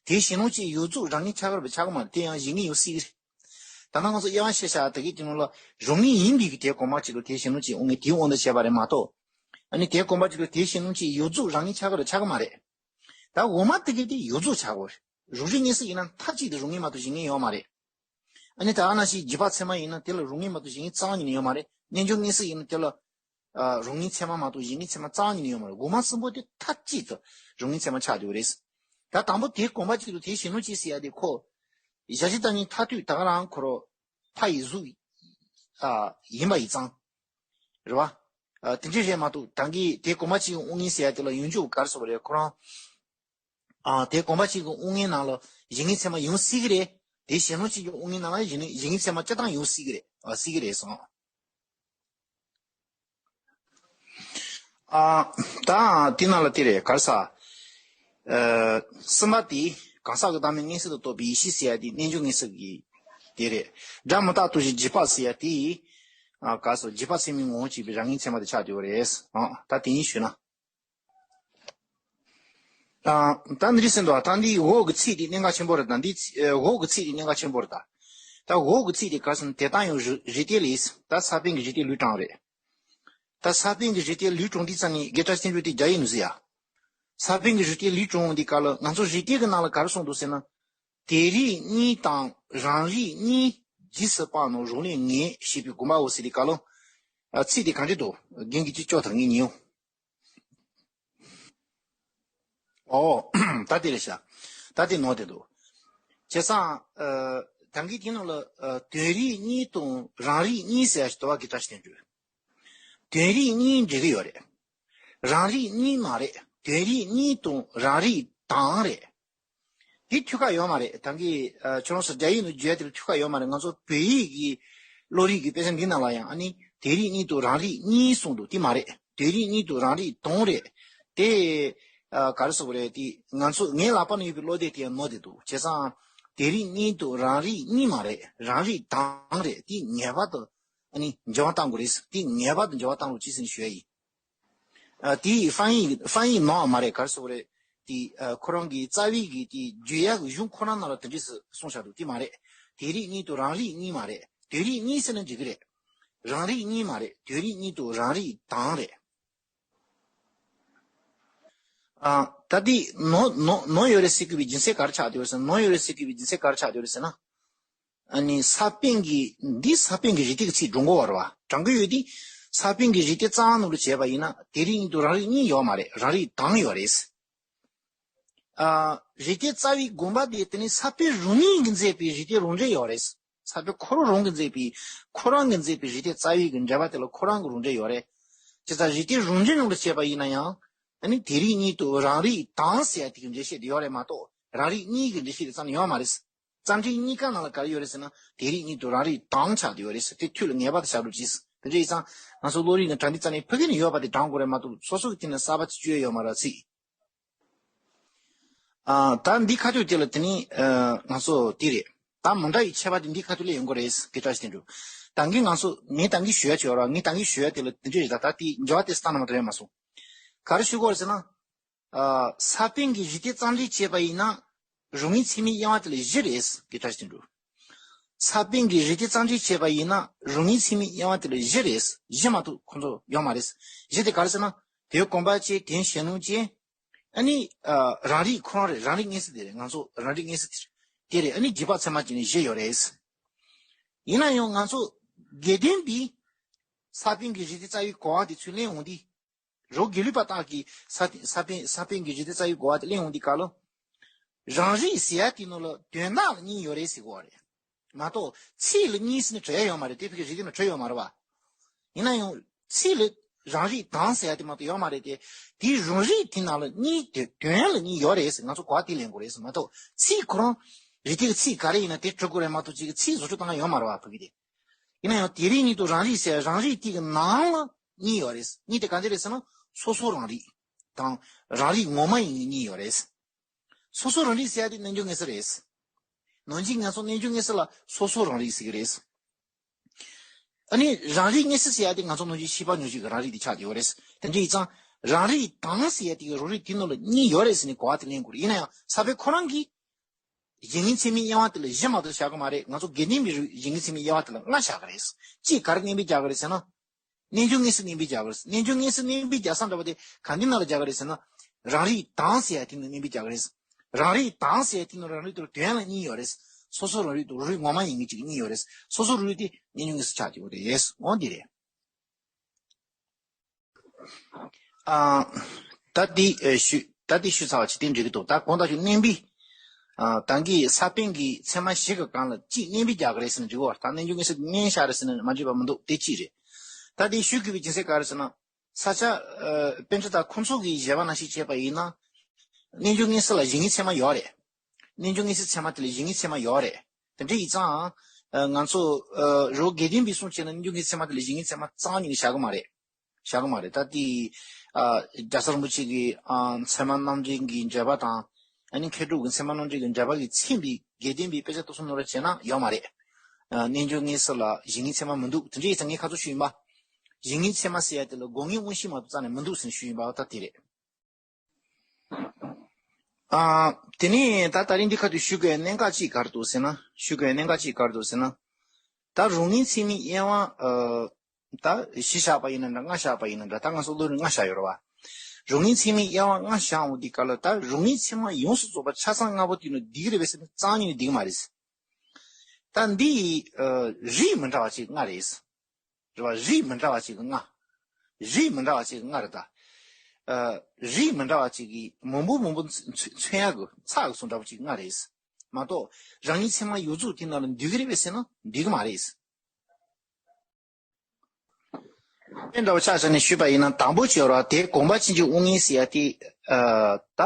དེ་གཞན་སྣང་ཅན་ཡོངས་རྫོགས་རང་ཉིད་ཆགས་ཀྱི་རེད་པས་ཆགས་ཀྱི་མ་རེད། དེ་ཡང་གཞན་ངེས་ཡོང་སྲིད་ཀྱི་རེད། ད་ནང་ང་ཚོ་དབྱེ་བ་ཕྱེ་བཞག་དེ་གའི་དེ་ནང་ལ་རང་ངེས་ཡིན་པའི་གི་དེ་གོམས་པ་ཅན་དང་དེ་གཞན་སྣང་ཅན་དབང་མངོན་དེའི་དབང་དུ་བྱས་པ་རེད་མ་གཏོགས། ཨ་ནི་དེ་གོམས་པ་ཅན་དང་དེ་གཞན་སྣང་ཅན་ཡོངས་རྫོགས་རང་ཉིད་ཆགས་ཀྱི་རེད་ཆགས་ཀྱི་མ་རེད། ད་འོག་མ་དེ་གའི་དེ་ཡོངས་རྫོགས་ཆགས་དགོས་རེད། རང་རིག་ངེས་གསལ་ཡིན་ན་མཐའ་གཅིག་ཏུ་རང་ངེས་མ་གཏོགས་གཞན་ངེས་ཡོད་མ་རེད། ཨ་ནི་ད་ཨ་ན་ཞིག་རྗེས་དཔག་ཚད་མ་ཡིན་ན་དེ་ལ་རང་ངེས་མ་གཏོགས་གཞན་ངེས་རྩ་བ་ཉིད་ནས་ཡོད་མ་རེད། རྣལ་འབྱོར་ངེས་གསལ་ཡིན་ན་དེ་ལ། ཨ། རང་ངེས་ཚད་མ་མ་གཏོགས་གཞན་ངེས་ཚད་མ་རྩ་བ་ཉིད་ནས་ཡོད་མ་རེད། འོག་མ་གསུམ་པོ་དེ་མཐའ་གཅིག་ཏུ་རང་ངེས་ཚད་མ་ཆགས་བསྡད་པ་རེད། ད་དང་པོ་དེ་གོམས་པ་ཅན་དང་དེ་གཞན་སྣང་ཅན་ཟེར་ཡ་དེ་ཁོ། གཞལ་བྱ་བཏང་སྙོམས་མཐར་ཐུག་ད་ག་རང་ཁོ་རང་ཕ་ཡི་གཟུགས། ཨ། ཡིན་པ་ཡིན་ཙང་། རེད་བ། ཨ། དེ་འདྲ་རེད་མ་གཏོགས་ད་གིན་དེ་གོམས་པ་ཅན་གྱི་དབང་མངོན་ཟེར་ཡ་དེ་ལ་ཡོངས་གྲུབ་ག་རེ་ཟེར་བ་རེད་ཁོ་རང་། ཨ། དེ་གོམས་པ་ཅན་གྱི་དབང་མངོན་ནང་ལ་གཞན་ངེས་ཚད་མ་ཡོང་སྲིད་ཀྱི་རེད། དེ་གཞན་སྣང་ཅན་གྱི་དབང་མངོན་ནང་ལ་གཞན་གཞན་ངེས་ཚད་མ་སྤྱིར་བཏང་ཡོང་སྲིད་ཀྱི་རེད། ཨ། སྲིད་ཀྱི་རེད་གསུངས། ཨ། ད་དེ་ནང་ལ་དེ་རེད། ག་རེ་ཟ། ཨ། གསུམ་པ་དེ་གང་ཟག་གི་བདག་མེད་མངོན་གསལ་དུ་རྟོགས་པའི་ཡེ་ཤེས་ཟེར་ཡ་དེ་རྣལ་འབྱོར་མངོན་གསལ་གྱི་དེ་རེད། སྒྲ་མི་རྟག་སྟོང་ཞིང་འཇིག་པ་ཟེར་ཡ་དེ། ཨ། ག་རེ་ཟ། འཇིག་པ་ཚད་མའི་ངོ་བོ་བྱས་པའི་རང་ངེས་ཚད་མ་དེ་ཆགས་བསྡད་ཡོད་རེད། ཨ། ད་དེ་གཉིས་ཞུས་ན། ཨ། ད་འདི་འདྲ་ཟེར་འདུག་ད་འདི་འོག་གི་ཚིག་དེ་གནད་འགག་ཆེན་པོ་རེད། ད་འདི་ཚིག་ཨ། འོག་གི་ཚིག་དེ་གནད་འགག་ཆེན་པོ་རེད། ད་ད་འོག་གི་ཚིག་དེ་ག་རེ་ཟེར་ན། དེ་ལྟར་ཡང་རིགས་གཏེར་ལས། ད་ས་པཎ་གྱི་རིགས་གཏེར་ལུས་དྲངས་རེད། ད་ས་པཎ་གྱི་རིགས་གཏེར་ལུས་དྲངས་དུས་ཙམ་ནས་རྒྱལ་སྲས་བསྟན་འགྲོ་དེ་རྒྱ་ཡིག་ནས་ཟེར་ཡ། ས་པཎ་གྱི་རིགས་གཏེར་ལུས་དྲངས་འོང་དུས་སྐབས་ལ་ང་ཚོ་རིགས་གཏེར་གྱི་ནང་ལ་ག་རེ་གསུངས་འདུག་ཟེར་ན། དེ་རིག་གཉིས་དང་རང་རིག་གཉིས། རྗེས་སུ་དཔག་ནོ་རང་ལས་ངེས། ཞེས་པའི་དགོངས་པའོ་ཟེར་དུས་སྐབས་ལ། ཨ། ཚིག་དེ་གང་འདྲ་འདུག་རྒན་གྱིས་ཅིག་ལྕོགས་དང་ངས་ཉན། ཨོ། ད་དེ་རེད་ཤག་ད་དེ་ནོར་བསྡད་འདུག་བྱས་ཙང་། ཨ། ད་གིན་དེ་ནང་ལ། ཨ། དོན་རིག་གཉིས་དང་རང་རིག་གཉིས་ཟེར་ཡ་ཞིག་འདུག་པ། རྒྱལ་སྲས་བསྟན་འགྲོའི། དོན་རིག་གཉིས་འགྲིག་གི་ཡོད་རེད། རང་རིག་གཉིས་མ་རེད། དོན་རིག་གཉིས་དང་རང་རིག་དང་རེད། དེ་ཐུག་ཁག་ཡོད་མ་རེད། ད་གིན། ཨ། ཁྱོད་རང་ཚོ་རྒྱ་ཡིག་ནང་བརྗོད་ཡ་དེ་ལ་ཐུག་ཁག་ཡོད་མ་རེད། ང་ཚོ་བོད་ཡིག་གི་བློ་རིག་གི་དཔེ་ཆ་འདི་ནང་ལ་ཡང་། ཨ་ནི་དོན་རིག་གཉིས་དང་རང་རིག་གཉིས་གསུངས་འདུག་དེ་མ་རེད། དོན་རིག་གཉིས་དང་རང་རིག་དང་རེད། དེ། ཨ། ག་རེ་ཟེར་དགོས་རེད། དེ་ང་ཚོ་ངའི་ལག་པ་ན་ཡོད་པའི་བློ་དེ་དེ་ནོར་བསྡད་འདུག་བྱས་ཙང་དོན་རིག་གཉིས་དང་རང་རིག་གཉིས་མ་རེད། རང་རིག་དང་རེད། དེ་ངེས་པར་དུ། ཨ་ནི་འགྱུར་བ་གཏང་དགོས་རེད། དེ་ངེས་པར་དུ་འགྱུར་བ་གཏང་རོགས་གྱིས་ཟེར་ནས་ཞུ་ཡ་ཡིན། ཨ། དེ་ཧྥན་ཡིག་ཧྥན་ཡིག་ནང་མ་རེད། ག་རེ་ཟེར་དགོས་རེད། དེ། ཨ། ཁོ་རང་གི་རྩ་བའི་གི་དེ་བརྗོད་ཡག་གི་གཞུང་ཁོ་རང་ནང་ལ་དེ་འདྲས་སེ་གསུངས་བཞག་འདུག་དེ་མ་རེད། དོན་རིག་གཉིས་དང་རང་རིག་གཉིས་མ་རེད། དོན་རིག་གཉིས་ཟེར་ན་འགྲིག་གི་རེད། རང་རིག་གཉིས་མ་རེད། དོན་རིག་གཉིས་དང་རང་རིག་དང་རེད། ཨ། ད་དེ་ནོར་ནོར་ནོར་ཡོད་རེད་ཟེར་དགོས་པའི་རྒྱུ་མཚན་ག་རེ་ཆགས་བསྡད་ཡོད་རེད་ཟེར་ན། ནོར་ཡོད་རེད་ཟེར་དགོས་པའི་རྒྱུ་མཚན་ག་རེ་ཆགས་བསྡད་ཡོད་རེད་ཟེར་ན། ཨ་ནི་ས་པཎ་གྱི། འདི་ས་པཎ་གྱི་རིགས་གཏེར་གྱི་ཚིག་དྲངས་དགོས་པ་རེད་པ། དྲངས་ཀྱི་ཡོད་དེ། ས་པཎ་གྱི་རིགས་གཏེར་རྩ་བ་ནང་ལ་བྱས་པ་ཡིན་ན། དོན་རིག་གཉིས་དང་རང་རིག་གཉིས་ཡོད་མ་རེད། རང་རིག་དང་ཡོད་རེད། ཨ། རིགས་གཏེར་རྩ་བའི་དགོངས་པ་དེ་དེ་ནི་ས་པཎ་རང་ཉིད་ཀྱིས་མཛད་པའི་རིགས་གཏེར་རང་འགྲེལ་ཡོད་རེད། ས་པཎ་ཁོ་རང་རང་གིས་མཛད་པའི། ཁོ་རང་གིས་མཛད་པའི་རིགས་གཏེར་རྩ་བའི་གི་འགྲེལ་པ་དེ་ལ་ཁོ་རང་གི་རང་འགྲེལ་ཡོད་རེད། བྱས་ཙང་རིགས་གཏེར་རང་འགྲེལ་ནང་ལ་བྱས་པ་ཡིན་ན་ཡང་། ཨ་ནི་དོན་རིག་གཉིས་དང་རང་རིག་དང་ཟེར་ཡ་དེ་གི་འགྲེལ་བཤད་དེ་ཡོད་རེད་མ་གཏོགས། རང་རིག་གཉིས་ཀྱི་འགྲེལ་བཤད་དེ་རྩ་ནས་ཡོད་མ་རེད། རྩ་འགྲེལ་གཉིས་ཀ་ནང་ལ་ག་རེ་ཡོད་རེད་ཟེར་ན། དོན་རིག་གཉིས་དང་རང་རིག་དང་ཆགས་བསྡད་ཡོད་རེད་ཟེར། དེ་ཐུགས་ལ་ངེས་པར་དུ་བཞག་རོགས་གྱིས། དེ་འདྲ་ཡིན་ཙང་ང་ཚོ་བློ་རིག་ནང་དྲངས་དུས་ཙམ་ནས་ཕ་གི་ནས་ཡོད་པ་དེ་དྲངས་དགོས་རེད་མ་གཏོགས། སོ་སོ་གི་དེ་ནས་གསར་པ་ཅིག་བཅོས་ཡོད་མ་རེད་ཚིག་ཨ། ད་འདི་ཁ་ཐུག་དེ་ལ་དེ་ནི། ཨ། ང་ཚོ་དེ་རེད། ད་མ་འདྲ་བའི་ཁྱད་པར་དེ་འདི་ཁ་ཐུག་ལ་ཡོང་གི་རེད། རྒྱལ་སྲས་བསྟན་འགྲོ། ད་གིན་ང་ཚོ་ངས་ད་གིན་ཞུ་ཡ་ཅིག་ཡོད་རེད། ངས་ད་གིན་ཞུ་ཡ་དེ་ལ་དེ་འདྲ་རེད། ད་ད་དེ་འགྱུར་བ་དེ་སྟངས་ནང་མ་འདྲ་ཡོད་མ་སོང་། ག་རེ་ཞུ་དགོས་རེད་ཟེར་ན། ཨ། ས་པཎ་གྱི་རིགས་གཏེར་རྩ་འགྲེལ་བྱས་པ་ཡིན་ན། རང་ངེས་ཚད་མའི་དབྱེ་བ་དེ་ལ་བཞི་རེད། རྒྱལ་སྲས་བསྟན་འགྲོ། ས་པཎ་གྱི་རིགས་གཏེར་རྩ་འགྲེལ་བྱས་པ་ཡིན་ན། རང་ངེས་ཚད་མའི་དབྱེ་བ་དེ་ལ་བཞི་རེད། བཞི་མ་གཏོགས་ཁོང་ཚོ་ཡོད་མ་རེད། བཞི་དེ་ག་རེ་ཟེར་ན། དོན་གོམས་པ་ཅན། དོན་གཞན་སྣང་ཅན། ཨ་ནི། ཨ། རང་རིག་ཁོ་རང་རེད། རང་རིག་མངོན་གསལ་དེ་རེད། ང་ཚོ་རང་རིག་མངོན་གསལ་དེ་རེད། ཨ་ནི་འཇིག་པ་ཚད་མ་བྱས་ནས་བཞི་ཡོད་རེད། ཡིན་ན་ཡང་ང་ཚོ་དགེ་ལྡན་པའི་ས་པཎ་གྱི་རིགས་གཏེར་རྩ་བའི་གོ་བ་དེ་ཚུར་ལེན་འོང་དུས། རང་དགེ་ལུགས་པ་དག་གིས་ས་ས་པཎ་ས་པཎ་གྱི་རིགས་གཏེར་རྩ་བའི་གོ་བ་དེ་ལེན་འོང་དུས་སྐབས་ལ། རང་རིག་ཟེར་ཡ་དེ་ནང་ལ་དོན་དག་ལ་གཉིས་ཡོད་རེད་ཟེར་གོ་བ་རེད། མ་གཏོགས་ཚིག་ལ་གཉིས་ཟེར་ནས་བྲི་ཡ་ཡོད་མ་རེད། དེ་ཕ་གི་རིགས་གཏེར་ནང་བྲིས་ཡོད་མ་རེད་པ། ཡིན་ན་ཡང་ཚིག་ལ་རང་རིག་དང་ཟེར་ཡ་དེ་མ་གཏོགས་ཡོད་མ་རེད་དེ། དེའི་རང་རིག་དེ་ནང་ལ་གཉིས་དེ་དོན་ལ་གཉིས་ཡོད་རེད་ཟེར། ང་ཚོ་གོ་བ་དེ་ལེན་དགོས་རེད་ཟེར། མ་གཏོགས་ཚིག་ཁོ་རང་རིགས་གཏེར་གྱི་ཚིག་ག་རེ་ཡིན་ན་དེ་བྲི་དགོས་རེད་མ་གཏོགས། ཅིག་གི་ཚིག་བཟོ་བཅོས་བཏང་ཡ་ཡོད་མ་རེད་པ། ཕ་གི་དེ། ཡིན་ན་ཡང་དོན་རིག་གཉིས་དང་རང་རིག་ཟེར། རང་རིག་དེ་གི་ནང་ལ་གཉིས་ཡོད་རེད། གཉིས་དེ་ག་འདྲ་རེད་ཟེར་ན། སོ་སོ་རང་རིག་དང་། རང་རིག་ངོ་མ་ཡིན་གཉིས་ཡོད་རེད། སོ་སོ་རང་རིག་ཟེར་ཡ་དེ་རྣལ་འབྱོར་མངོན་གསལ་རེད། ནང་བཞིན་ང་ཚོ་རྣལ་འབྱོར་མངོན་གསལ་ལ་སོ་སོ་རང་རིག་ཟེར་གི་རེད། ཨ་ནི་རང་རིག་མངོན་གསལ་ཟེར་ཡ་དེ་ང་ཚོ་ནང་བཞིན་ཤེས་པ་ཉོན་ཅིག་གི་རང་རིག་དེ་ཆགས་ཡོད་རེད། དེ་འདྲ་ཡིན་ཙང་རང་རིག་དང་ཟེར་ཡ་དེ་གི་རང་རིག་དེ་ནང་ལ་གཉིས་ཡོད་རེད་ཟེར་ནས་གོ་བ་དེ་ལེན་དགོས་རེད། ཡིན་ན་ཡང་ས་པཎ་ཁོ་རང་གིས་གཞན་ངེས་ཚད་མའི་དབྱེ་བ་དེ་ལ་བཞི་མ་གཏོགས་བཞག་གི་མ་རེད། ང་ཚོ་དགེ་ལྡན་པའི་རིགས་གཞན་ངེས་ཚད་མའི་དབྱེ་བ་དེ་ལ་ལྔ་བཞག་གི་རེད། གཅིག་ག་རེ་བསྣན་པའི་རྒྱག་གི་རེད་ཟེར་ན། རྣལ་འབྱོར་མངོན་གསལ་བསྣན་པའི་རྒྱག་གི་རེད། རྣལ་འབྱོར་མངོན་གསལ་བསྣན་པའི་རྒྱག་ས་འདྲ་པོ་དེ་ག་འདི་ནང་ལ་རྒྱག་གི་རེད་ཟེར་ན། རང་རིག་དང་ཟེར་ཡ་དེ་ནི་བསྣན་པའི་རྒྱག་གི་རེད། རང་རིག་དང་ཟེར་ཡ་དེ་ནི་རང་རིག་དང་དོན་ལ་གཉིས་ཡོད་རེད། སོ་སོ་རང་རིག་དང་རང་རིག་ངོ་མ་ཡིན་གྱི་གཅིག་གཉིས་ཡོད་རེད། སོ་སོ་རང་རིག་དེ་རྣལ་འབྱོར་མངོན་གསལ་ཆགས་ཀྱི་ཡོད་རེད། འོ་འདི་རེད། ཨ། ད་འདི་ཨེ་ཞུ་ད་འདི་ཞུ་ཚར་བ་ཅིག་དེ་འགྲིག་གི་འདུག་ད་དགོངས་དག་ཞུ་བསྣན་པའི། ཨ། ད་གིན་ས་པཎ་གྱི་ཚད་མ་བཞི་གི་སྒང་ལ་གཅིག་བསྣན་པའི་རྒྱག་གི་རེད་ཟེར་ན་འགྲིག་གི་རེད་པ། ད་རྣལ་འབྱོར་མངོན་གསལ་བསྣན་བཞག་རེད་ཟེར་ན་མ་འགྲིག་པ་མི་འདུག་དེ་གཅིག་རེད། ད་དེ་ཞུ་དགོས་པའི་རྒྱུ་མཚན་ག་རེ་ཟེར་ན། ས་སྐྱ་ཨ་པཎ་ཌི་ཏ་ཁོང་ཚོ་གི་བཞེད་པ་ནང་བཞིན་བྱས་པ་ཡིན་ན། རྣལ་འབྱོར་མངོན་གསལ་ལ་གཞན་ངེས་ཚད་མ་ཡོད་རེད། རྣལ་འབྱོར་མངོན་གསལ་ཚད་མ་དེ་ལ་གཞན་ངེས་ཚད་མ་ཡོད་རེད། དེ་འདྲ་ཡིན་ཙང་། ཨ། ང་ཚོ་ཨ་རོ་དགེ་ལྡན་པའི་གསུང་བྱས་ན་རྣལ་འབྱོར་མངོན་གསལ་ཚད་མ་དེ་ལ་གཞན་ངེས་ཚད་མ་རྩ་བ་ཉིད་ནས་བཞག་གི་མ་རེད། བཞག་གི་མ་རེད། ད་དེ་ཨ་རྒྱལ་སྲས་རིན་པོ་ཆེ་གི་ཨ་ཚད་མ་རྣམ་འགྲེལ་གྱི་འགྲེལ་པ་དང་། ཨ་ནི་མཁས་གྲུབ་ཀྱི་ཚད་མ་རྣམ་འགྲེལ་གྱི་འགྲེལ་པ་གི་མཚན་པའི་དགེ་ལྡན་པའི་དཔེ་ཆ་ཏོག་ཙམ་ནོར་བྱས་ན་ཡོད་མ་རེད། ཨ་རྣལ་འབྱོར་མངོན་གསལ་ལ་གཞན་ངེས་ཚད་མ་མི་འདུག་དེ་འདྲའི་ཡིག་ཚང་ངས་ཁ་ཚོ་ཞུས་ཡིན་པ། གཞན་ངེས་ཚད་མ་ཟེར་ཡ་དེ་ལ་སྒོ་ངེས་དབང་ཤེས་མ་གཏོགས་རྩ་ནས་མི་འདུག་ཟེར་ནས་ཞུས་ཡིན་པ་ད་དེ་རེད། ཨ། དེ་ནས་ད་ད་རིང་འདི་ཁ་ཐུག་ཞུ་དགོས་གནད་འགག་ཅིག་ག་རེ་འདུག་ཟེར་ན། ཞུ་དགོས་གནད་འགག་ཅིག་ག་རེ་འདུག་ཟེར་ན། ད་རང་ངེས་ཚད་མའི་དབྱེ་བ་ཨ། ད་བཞི་བཞག་པ་ཡིན་ན་འདྲ་ལྔ་བཞག་པ་ཡིན་ན་འདྲ། ད་ང་ཚོ་བློ་རིག་ལྔ་བཞག་ཡོད་རེད་བ། རང་ངེས་ཚད་མའི་དབྱེ་བ་ལྔ་བཞག་འོང་དུས་སྐབས་ལ་ད་རང་ངེས་ཚད་མ་ཡོངས་སུ་རྫོགས་པ་ཆ་ཚང་ལྔ་པོ་དེ་ནི་འདི་གི་རེད་པས་ཟེར་ན་རྩ་བ་ཉིད་ནས་འདི་གི་མ་རེད། ད་འདི་ཨ། རིགས་མི་འདྲ་བ་ཅིག་ལྔ་རེད། རེད་བ། རིགས་མི་འདྲ་བ་ཅིག་གི་ལྔ། རིགས་མི་འདྲ་བ་ཅིག་གི་ལྔ་རེད་ད། ཨ། རིགས་མི་འདྲ་བ་ཅིག་གི་མང་པོ་མང་པོ་མཚོན་མཚོན་ཡག་གི་ཚགས་ཀྱི་སོ་འདྲ་པོ་ཅིག་གི་ལྔ་རེད། མ་གཏོགས་རང་ཉིད་ཚད་མ་ཡོངས་རྫོགས་དེ་ནང་ལ་འདུས་ཀྱི་རེད་པས་ཟེར་ན་འདུས་ཀྱི་མ་རེད། དེ་འདྲ་པོ་ཆ་བཞག་ནས་ཞུས་པ་ཡིན་ན་དང་པོ་བྱས་ར་དེ་དགོངས་པ་ཅན་གྱི་དབང་ལྔ་ཟེར་ཡ་དེ་ཨ། ད་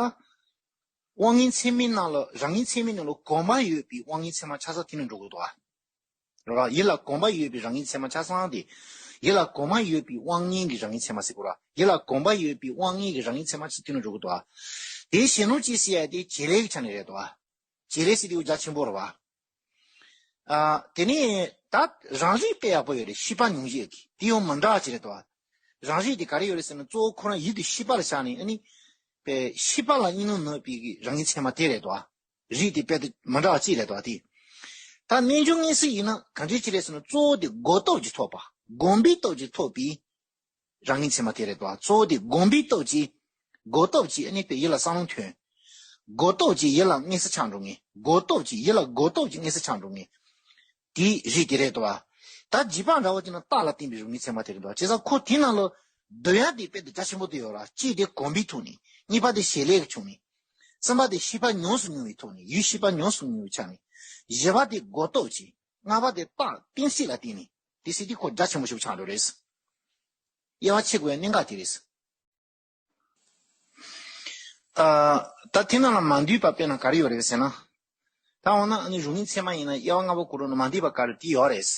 དབང་ལྔའི་ཚད་མའི་ནང་ལ་རང་ཉིད་ཚད་མའི་ནང་ལ་གོམས་པ་ཡོད་པའི་དབང་ལྔའི་ཚད་མ་ཆ་ཚང་དེ་ནས་འགྲོ་དགོས་འདུག་ཨ། རེད་བ། ཡིད་ལ་གོམས་པ་ཡོད་པའི་རང་ཉིད་ཚད་མ་ཆ་ཚང་དེ། ཡིད་ལ་གོམས་པ་ཡོད་པའི་དབང་ལྔའི་གི་རང་ཉིད་ཚད་མ་ཟེར་དགོས་ར། ཡིད་ལ་གོམས་པ་ཡོད་པའི་དབང་ལྔའི་གི་རང་ཉིད་ཚད་མ་ཆ་དེ་ནས་འགྲོ་གི་འདུག་ཨ། དེ་གཞན་ལུགས་ཅན་ཟེར་ཡ་དེ་བྱེད་ལས་ཀྱི་ཆ་ནས་རེད་དོ། བྱེད་ལས་ཟེར་དེ་རྒྱ་ཆེན་པོ་རེད་བ། ཨ། དེ་ནས་ད་རང་རིག་དཔེ་ཡག་པོ་ཡོད་རེད། ཤེས་པ་མྱོང་བྱེད་ཀྱི་དེ་ཡང་མི་འདྲ་བ་ཅིག་རེད་དོ། རང་རིག་དེ་ག་རེ་ཡོད་རེད་ཟེར་ན་གཙོ་བོ་ཁོ་རང་ཡིད་དུ་ཤེས་པ་ལ་བཞག་ནས་ཨ་ནི། པའི་ཤེས་པ་ལ་གཉིས་སྣང་ནུབ་པའི་རང་ཉིད་ཚད་མ་དེ་རེད་དོ། རིགས་དེ་དཔེ་དེ་མི་འདྲ་བ་གཅིག་རེད་དོ་དེ། ད་རྣལ་འབྱོར་མངོན་གསལ་ཡིན་ན་གང་འདྲ་ཅིག་རེད་ཟེར་ན་གཙོ་བོ་དེ་གོ་སྟོབས་ཀྱིས་ཐོབ་པ། གོམས་པའི་སྟོབས་ཀྱིས་ཐོབ་པའི་རང་ཉིད་ཚད་མ་དེ་རེད་དོ། གཙོ་བོ་དེ་གོམས་པའི་སྟོབས་ཀྱིས། གོ་སྟོབས་ཀྱིས་ཨ་ནི་དཔེ་ཡིད་ལ་བསམ་བློ་ཐོན། གོ་སྟོབས་ཀྱིས་ཡིད་ལ་མངོན་གསལ་ཆགས་འགྲོ་ངེས། གོ་སྟོབས་ཀྱིས་ཡིད་ལ་གོ་སྟོབས་ཀྱིས་མངོན་གསལ་ཆགས་འགྲོ་ངེས། དེའི་རིགས་དེ་རེད་དོ། ད་རྗེས་དཔག་འདྲ་བོ་ཅིག་ན་རྟགས་ལ་བརྟེན་པའི་རང་ཉིད་ཚད་མ་དེ་རེད་དོ། བྱས་ཙང་ཁོ་དེ་ནང་ལ་འདུ་ཡ་དེ་དཔེ་དེ་རྒྱ་ཆེན་པོ་དེ་ཡོད་ར། གཅིག་དེ་གོམས་པའི་ཐོག་ནས། གཉིས་པ་དེ་བྱེད་ལས་ཀྱི་ཕྱོགས་ནས། གསུམ་པ་དེ་ཤེས་པ་ཉམས་སུ་མྱོང་བའི་ཐོག་ནས། ཡུལ་ཤེས་པ་ཉམས་སུ་མྱོང་བའི་ཆ་ནས། བཞི་པ་དེ་གོ་སྟོབས་ཀྱིས། ལྔ་པ་དེ་རྟགས་གཏན་ཚིགས་ལ་བརྟེན་ནས། དེ་སྲིད་དེ་ཁོ་རྒྱ་ཆེན་པོ་ཞིག་ཆགས་འགྲོ་རེད། དབྱེ་བ་ཕྱེ་དགོས་པའི་གནད་འགག་དེ་རེད། ཨ། ད་དེ་ནང་ལ་མ་འདུས་པ་དཔེར་ན་ག་རེ་ཡོད་རེད་ཟེར་ན། ད་འོ་ན་ཨ་ནི་རང་ཉིད་ཚད་མ་ཡིན་ན་དབྱེ་བ་ལྔ་པོ་གོ་རུ་ན་མ་འདུས་པ་ག་རེ་དེ་ཡོད་རེད།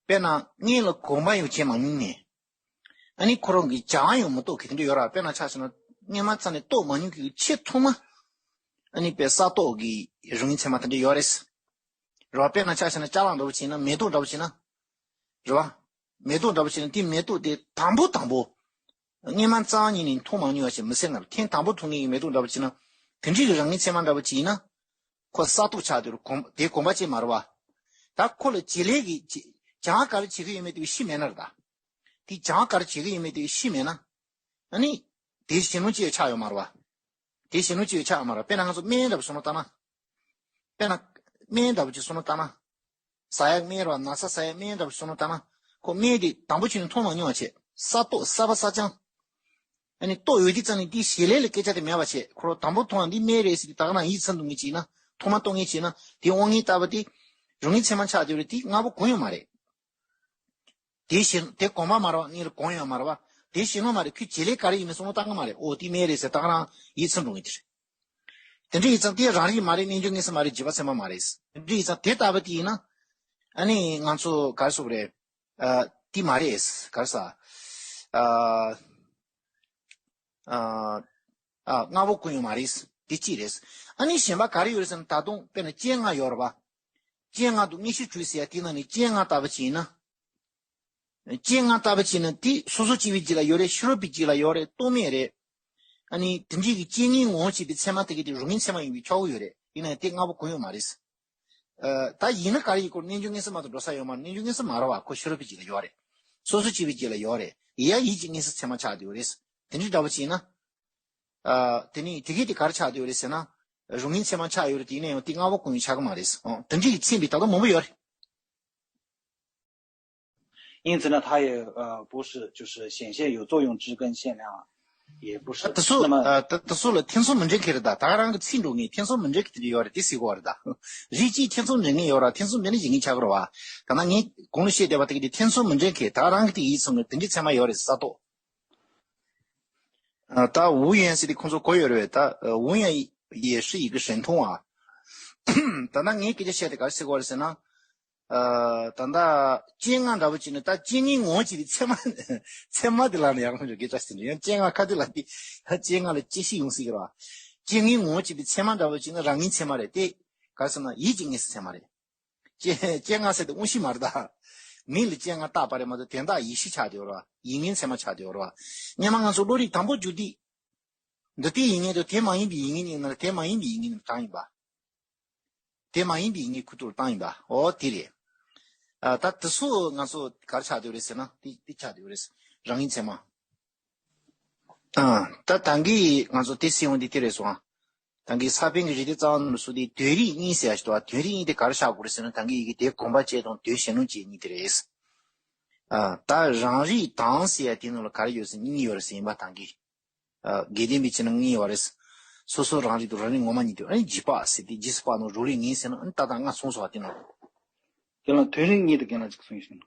དཔེར་ན་སྔོན་ལ་གོམས་པ་ཡང་བྱས་མ་མྱོང་ནས། ཨ་ནི་ཁོ་རང་གི་བྱ་བ་ཡང་མི་རྟོགས་མཁན་དེ་འདྲ་ཡོད་ར། དཔེར་ན་ཆ་བཞག་ན་སྔོན་མ་རྩ་ནས་རྟོགས་མ་མྱོང་མཁན་གྱི་ཆེས་ཐོག་མ། ཨ་ནི་དཔེ་ས་རྟོགས་ཀྱི་རང་ཉིད་ཚད་མ་དེ་འདྲ་ཡོད་རེད། རེད་བ། དཔེར་ན་ཆ་བཞག་ན་ཅ་ལག་འདྲ་བོ་བྱས་ན་མེ་ཏོག་འདྲ་བོ་བྱས་ན། རེད་བ། མེ་ཏོག་འདྲ་བོ་བྱས་ན་དེ་མེ་ཏོག་དེ་དང་པོ་དང་པོ། སྔོན་མ་རྩ་བ་ཉིད་ནས་མཐོང་མ་མྱོང་བ་ཞིག་མི་སེར་ན་ཐེངས་དང་པོ་མཐོང་མཁན་གྱི་མེ་ཏོག་འདྲ་བོ་བྱས་ན། དེ་འདྲའི་གི་རང་ཉིད་ཚད་མ་འདྲ་བོ་ཅིག་ཡིན་ན། ཁོ་ས་རྟོགས་ཆགས་དེ་རུ་གོམས་དེ་གོམས་པ་ཅན་མ་རེད་བ། ད་ཁོ་ལ་བྱེད་ལས་ཀྱི་བྱེད་བྱ་བ་ག་རེ་བྱེད་ཀྱི་ཡོད་མེད་དེ་ཤེས་མེད་ན་རེད་ད། དེ་བྱ་བ་ག་རེ་བྱེད་ཀྱི་ཡོད་མེད་དེ་ཤེས་མེད་ན། ཨ་ནི། དེ་གཞན་ལུགས་ཅིག་ཆགས་ཡོད་མ་རེད་བ། དེ་གཞན་ལུགས་ཅིག་ཆགས་ཡོད་མ་རེད་བ། དཔེར་ན་ང་ཚོ་སྨན་འདྲ་བོ་བཟོ་ན་ལྟ་ན། དཔེར་ན། སྨན་འདྲ་བོ་ཅིག་བཟོ་ན་ལྟ་ན། ཟ་ཡག་སྨན་རེད་བ། ན་ཚ་ཟ་ཡག་སྨན་འདྲ་བོ་བཟོ་ན་ལྟ་ན། ཁོ་སྨན་དེ་དང་པོ་ཆུ་ནས་མཐོང་མ་མྱོང་བ་བྱས། ས་རྟོགས་གསར་པ་གསར་རྐྱང་། ཨ་ནི་རྟོགས་ཡོད་དུས་ཙམ་ནས་དེའི་བྱེད་ལས་ལ་སྐད་ཆ་དེ་མེད་པ་བྱས། ཁོ་རང་དང་པོ་མཐོང་བ་འདི་སྨན་རེད་ཟེར་ཏེ་ད་ག་རང་ཡིད་ཚིམ་འདུག་ངེས་བྱས་ན། ཐོག་མ་རྟོགས་ངེས་བྱས་ན་དེ་དབང་ངེས་ལྟ་བུ་དེ། རང་ངེས་ཚད་མ་ཆགས་བསྡད་རེད། དེ་ལྔ་པོ་གང་ཡང་མ་རེད། དེ་གཞན་དེ་གོམས་པ་མ་རེད་བ། སྔོན་ལ་གོམས་ཡོད་མ་རེད་བ། དེ་གཞན་ལོ་མ་རེད། ཁོས་བྱེད་ལས་ག་རེ་ཡིན་མིན་བསམ་བློ་བཏང་གི་མ་རེད། ཨོ་དེ་སྨན་རེད་ཟེར་ད་ག་རང་ཡིད་ཚིམ་འགྲོ་ངེས་དེ་རེད། དེ་འདྲ་ཡིན་ཙང་དེ་རང་རིག་མ་རེད། རྣལ་འབྱོར་མངོན་གསལ་མ་རེད། རྗེས་དཔག་ཚད་མ་མ་རེད། དེ་འདྲ་ཡིན་ཙང་དེ་ལྟ་བུ་དེ་ཡིན་ན། ཨ་ནི་ང་ཚོ་ག་རེ་ཟེར་དགོས་རེད། ཨ། དེ་མ་རེད། ག་རེ་ཟ། ཨ། ཨ། ཨ། ལྔ་པོ་གང་ཡང་མ་རེད། དེ་གཅིག་རེད། ཨ་ནི་གཞན་པ་ག་རེ་ཡོད་རེད་ཟེར་ན། ད་དུང་དཔེར་ན་རྐྱེན་ལྔ་ཡོད་རེད་བ། རྐྱེན་ལྔ་དང་དངོས་གཞིར་གྲུབ་ཟེར་ཡ་དེ་ནང་ནས་རྐྱེན་ལྔ་ལྟ་བུ་ཅིག་ཡིན་ན། རྐྱེན་ལྔ་ལྟ་བུ་ཅིག་ཡིན་ན་དེ་སོ་སོ་སྐྱེ་བོའི་རྒྱུད་ལ་ཡོད་རེད། ཕྱི་རོལ་པའི་རྒྱུད་ལ་ཡོད་རེད། རྟོག་མེད་རེད། ཨ་ནི་དེ་འདྲའི་གི་རྐྱེན་ངན་ངོ་བོ་བྱས་པའི་ཚད་མ་དེ་གི་དེ་རང་ངེས་ཚད་མ་ཡིན་པས་ཁྱབ་ཀྱི་ཡོད་རེད། ཡིན་ན་ཡང་དེ་ལྔ་པོ་གང་ཡང་མ་རེད། ཨ། ད་ཡིན་ན་ག་རེ་ཡིན། ཁོ་རྣལ་འབྱོར་མངོན་གསལ་མ་གཏོགས་འགྲོ་ས་ཡོད་མ་རེད། རྣལ་འབྱོར་མངོན་གསལ་མ་རེད་བ། ཁོ་ཕྱི་རོལ་པའི་རྒྱུད་ལ་ཡོད་རེད། སོ་སོ་སྐྱེ་བོའི་རྒྱུད་ལ་ཡོད་རེད། ཡ་ཡིད་ཀྱི་མངོན་གསལ་ཚད་མ་ཆགས་བསྡད་ཡོད་རེད། དེ་འདྲའི་འདྲ་བོ་ཅིག་ཡིན་ན། ཨ། དེ་ནི་དེ་གས་དེ་ག་རེ་ཆགས་བསྡད་ཡོད་རེད་ཟེར་ན། རང་ངེས་ཚད་མ་ཆགས་ཡོད་རེད། དེ་ཡིན་ན་ཡང་དེ་ལྔ་པོ་གང་ཡང་ཆགས་ཀྱི་མ་རེད། ཨོ། དེ་འདྲའི་གི་མཚན་པའི་ད་དུང་མང་པོ་ཡོད་རེད། 因此呢，它也呃不是就是显现有作用之根现量啊，也不是。 དེ་ཚོ། 那么 ཨ། ད་དེ་ཚོ་ལ་ཐེ་ཚོམ་མི་འདྲེན་མཁན་རེད་ད། ད་ག་རང་གི་ཚིག་འགྲོ་ངེས། ཐེ་ཚོམ་མི་འདྲེན་མཁན་དེ་འདྲ་ཡོད་རེད། དེ་ཟེར་གོ་བ་རེད་ད། རིགས་གཅིག་ཐེ་ཚོམ་འདྲེན་མཁན་ཡོད་ར། ཐེ་ཚོམ་འདྲེན་ནས་ཡིན་མཁན་ཆགས་ཀྱི་རེད་བ། ད་ན་ངས་གོང་ལ་བཤད་བསྡད་པ་དེ་གི་དེ་ཐེ་ཚོམ་མི་འདྲེན་མཁན། ད་ག་རང་གི་དེ་ཡིད་ཚིམ་ནས་དེ་འདྲའི་ཚད་མ་ཡོད་རེད། ས་རྟོགས། ཨ། ད་无缘ཟེར་དེ་ཁོང་ཚོ་གོ་ཡོད་རེད་བས། ད་无缘也是一个神通啊། ད་ན་ངས་སྐད་ཆ་བཤད་དེ་ག་རེ་ཟེར་གོ་བ་རེད་ཟེར་ན། ཨ་ད་ལྟ་སྤྱན་སྔ་འདྲ་པོ་བྱས་ན་ད་སྤྱན་སྔའི་ངོ་བོ་བྱས་ཏེ་ཚད་མ་ཚད་མ་དེ་ལ་ནི་ཡག་པོ་འཇོག་གི་ཅག་ཟེར་ནས་ཡང་སྤྱན་སྔ་ཁ་དེ་ལ་དེ་སྤྱན་སྔ་ལ་སྤྱན་ཤེས་ཡོང་སྲིད་ཀྱི་རེད་བ། སྤྱན་སྔའི་ངོ་བོ་བྱས་ཏེ་ཚད་མ་འདྲ་པོ་བྱས་ན་རང་ངིའི་ཚད་མ་རེད་དེ། ག་རེ་ཟེར་ན་ཡིད་ཀྱི་ངོས་སུ་ཚད་མ་རེད། སྤྱན་སྤྱན་སྔ་ཟེར་དེ་དངོས་གཞི་མ་རེད་ད། མིང་ལ་སྤྱན་སྔ་བཏགས་པ་རེད་མ་གཏོགས་དོན་དག་ཡིད་ཤེས་ཆགས་བསྡད་ཡོད་རེད་བ། ཡིད་ངོའི་ཚད་མ་ཆགས་བསྡད་ཡོད་རེད་བ། སྔོན་མ་ང་ཚོ་བློ་རིག་དང་པོ་རྒྱུད་སྡེ། འདི་ལྟའི་ཡིད་ངོ་དང་དེ་མ་ཡིན་པའི་ཡིད་ངོ་ཡིན་ན་དེ་མ་ཡིན་པའི་ཡིད་ངོ་ཡིན་ན་གྲངས་ཡིན་པ། དེ་མ་ཡིན་པའི་ཡིད་ངོ་ཁུ་ཐུར་བཏང་ཡིན་པ། འོ་དེ་རེད། ཨ་ད་དེ་ཚོ་ང་ཚོ་ག་རེ་ཆགས་བསྡད་ཡོད་རེད་ཟེར་ན་དེ་དེ་ཆགས་བསྡད་ཡོད་རེད། རང་ངིའི་ཚད་མ། ཨ་ད་ད་གིན་ང་ཚོ་དེ་སྲིད་འོང་དེ་དེ་རེད་སོང་ཨ། ད་གིན་ས་པཎ་གྱི་རིགས་གཏེར་རྩ་བ་ནས་སུ་དེ་དོན་རིག་གཉིས་ཟེར་ཡ་ཞིག་འདུག་བ། དོན་རིག་གཉིས་དེ་ག་རེ་བཞག་དགོས་རེད་ཟེར་ན་ད་གིན་ཡི་གེ་དེ་གོམས་པ་བྱེད་དང་དོན་གཞན་ལུགས་བྱེད་གཉིས་དེ་རེད། ཨ་ད་རང་རིག་དང་ཟེར་ཡ་དེ་ནང་ལ་ག་རེ་ཡོད་ཟེར་གཉིས་ཡོད་རེད་ཟེར་ཡིན་པ་ད་གིན། ཨ་དགེ་ལྡན་པའི་ཕྱིར་ན་གཉིས་ཡོད་རེད། སོ་སོ་རང་རིག་དང་རང་རིག་ངོ་མ་གཉིས་དེ་ཨ་ནི་རྗེས་དཔག་ཟེར་དེ་རྗེས་སུ་དཔག་ནང་རང་རིག་གཉིས་ཟེར་ན་ཨ་ནི་ད་ལྟ་ང་གསུངས་སོང་བ་དེ་ནང་། དེ་ལ་དོན་རིག་གཉིས་དེ་གན་ལ་ཅིག་གསུངས་ཡོད་ཟེར་ན།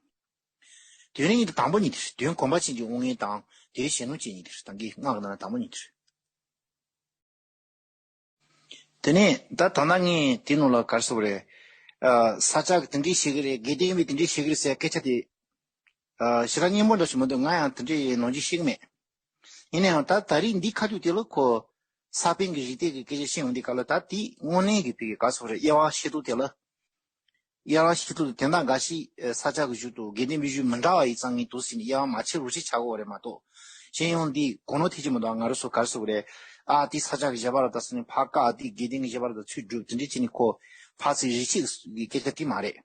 དོན་རིག་གཉིས་དེ་དང་པོ་གཉིས་དེ་རེད། དོན་གོམས་པ་ཅན་གྱི་དབང་མངོན་དང་དེ་རིག་གཞན་ལུགས་བྱེད་གཉིས་དེ་རེད། ད་གིན་སྔགས་ཀྱི་ནང་ལ་དང་པོ་གཉིས་དེ་རེད། དེ་ནས་ད་ད་ལྟ་ངས་དེ་ནང་ལ་ག་རེ་ཟེར་དགོས་རེད། ཨ་ས་སྐྱ་གིས་དེ་འདྲས་བཤད་ཀྱི་རེད། དགེ་ལྡན་པས་དེ་འདྲས་བཤད་ཀྱི་རེད་ཟེར་སྐད་ཆ་དེ། ཨ་ཞེ་དྲག་སྙན་པོ་འདྲ་ཞིག་མི་འདུག་ང་ཡང་དེ་འདྲས་ནང་བཞིན་ཤེས་ཀྱི་མེད། ཡིན་ན་ཡང་ད་ད་རེས་འདི་ཁ་ཐུག་དེ་ལ་ཁོ་ས་པཎ་གྱི་རིགས་གཏེར་གྱི་སྐད་ཆ་བཤད་ཡོང་དུས་སྐབས་ལ་ད་དེ་དངོས་གནས་ཀྱི་བོད་ཀྱི་ག་རེ་ཟེར་དགོས་རེད། དབྱེ་བ་ཤེས་ཐུབ་དེ་ལ། དབྱེ་བ་ཤེས་ཐུབ་དེ་དག་འགའ་ཞིག་ས་སྐྱ་གི་བཞུགས་འདུག་དགེ་ལྡན་པའི་བཞུགས་མི་འདྲ་བ་ཡིན་ཙང་ངས་འདུག་ཟེར་ནས་དབྱེ་བ་མ་ཕྱེ་རོགས་ཞེས་བྱ་དགོས་རེད་མ་གཏོགས། གཞན་ཡང་འདི་གོ་ནོར་ཐེབས་ཀྱི་མི་འདུག་ང་རང་ཚོ་ག་རེ་ཟེར་དགོས་རེད། ཨ་དེ་ས་སྐྱ་གི་བཞེད་པ་རེད་ད་ཟེར་ནས་ཕར་བཀག་དེ་དགེ་ལྡན་གྱི་བཞེད་པ་རེད་ད་ཚུར་སྒྲུབ་དེ་འདྲས་བྱས་ནས་ཁོ་ཕར་ཚུར་རིགས་གཅིག་གི་སྐད་ཆ་དེ་མ་རེད།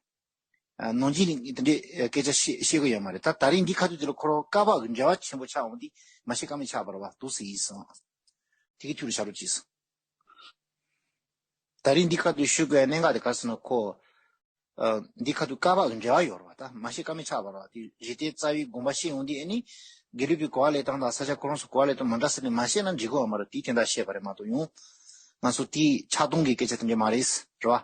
ཨ་ནང་བཞིན་དེ་འདྲས་སྐད་ཆ་བཤད་བཤད་གི་ཡོད་མ་རེད། ད་ད་རིང་འདི་ཁ་ཐུག་དེ་ལ་ཁོ་རང་བཀའ་བབས་ཀྱི་འབྲེལ་བ་ཆེན་པོ་ཆགས་འོང་དེ་མ་ཤེས་ཀ་མེད་ཆགས་པ་རེད་བ་འདུག་ཟེར་ཡིན་སོང་། དེ་གི་ཐུགས་ལ་བཞག་རོགས་གྱིས། ད་རིང་འདི་ཁ་ཐུག་ཞུ་དགོས་གནད་འགག་དེ་ག་རེ་ཟེར་ན་ཁོ། ཨ་འདི་ཁ་ཐུག་བཀའ་བབས་ཀྱི་འབྲེལ་བ་ཡོད་རེད་བ། ད་མ་ཤེས་ཀ་མེད་ཆགས་པ་རེད་བ། དེ་རིགས་གཏེར་རྩ་བའི་དགོངས་པ་བཤད་ཡོང་དུས་ཨ་ནི་དགེ་ལུགས་པའི་གོ་བ་ལེན་སྟངས་དང་ས་སྐྱ་ཁོ་རང་ཚོ་གོ་བ་ལེན་སྟངས་མི་འདྲ་ཟེར་ནས་མ་བཤད་ན་འགྲིག་གི་ཡོད་མ་རེད། དེའི་དོན་དག་བཤད་པ་རེད་མ་གཏོགས་ཡང་ང་ཚོ་དེའི་ཆགས་སྡང་གི་སྐད་ཆ་དེ་འདྲ་མ་རེད། རེད་བ།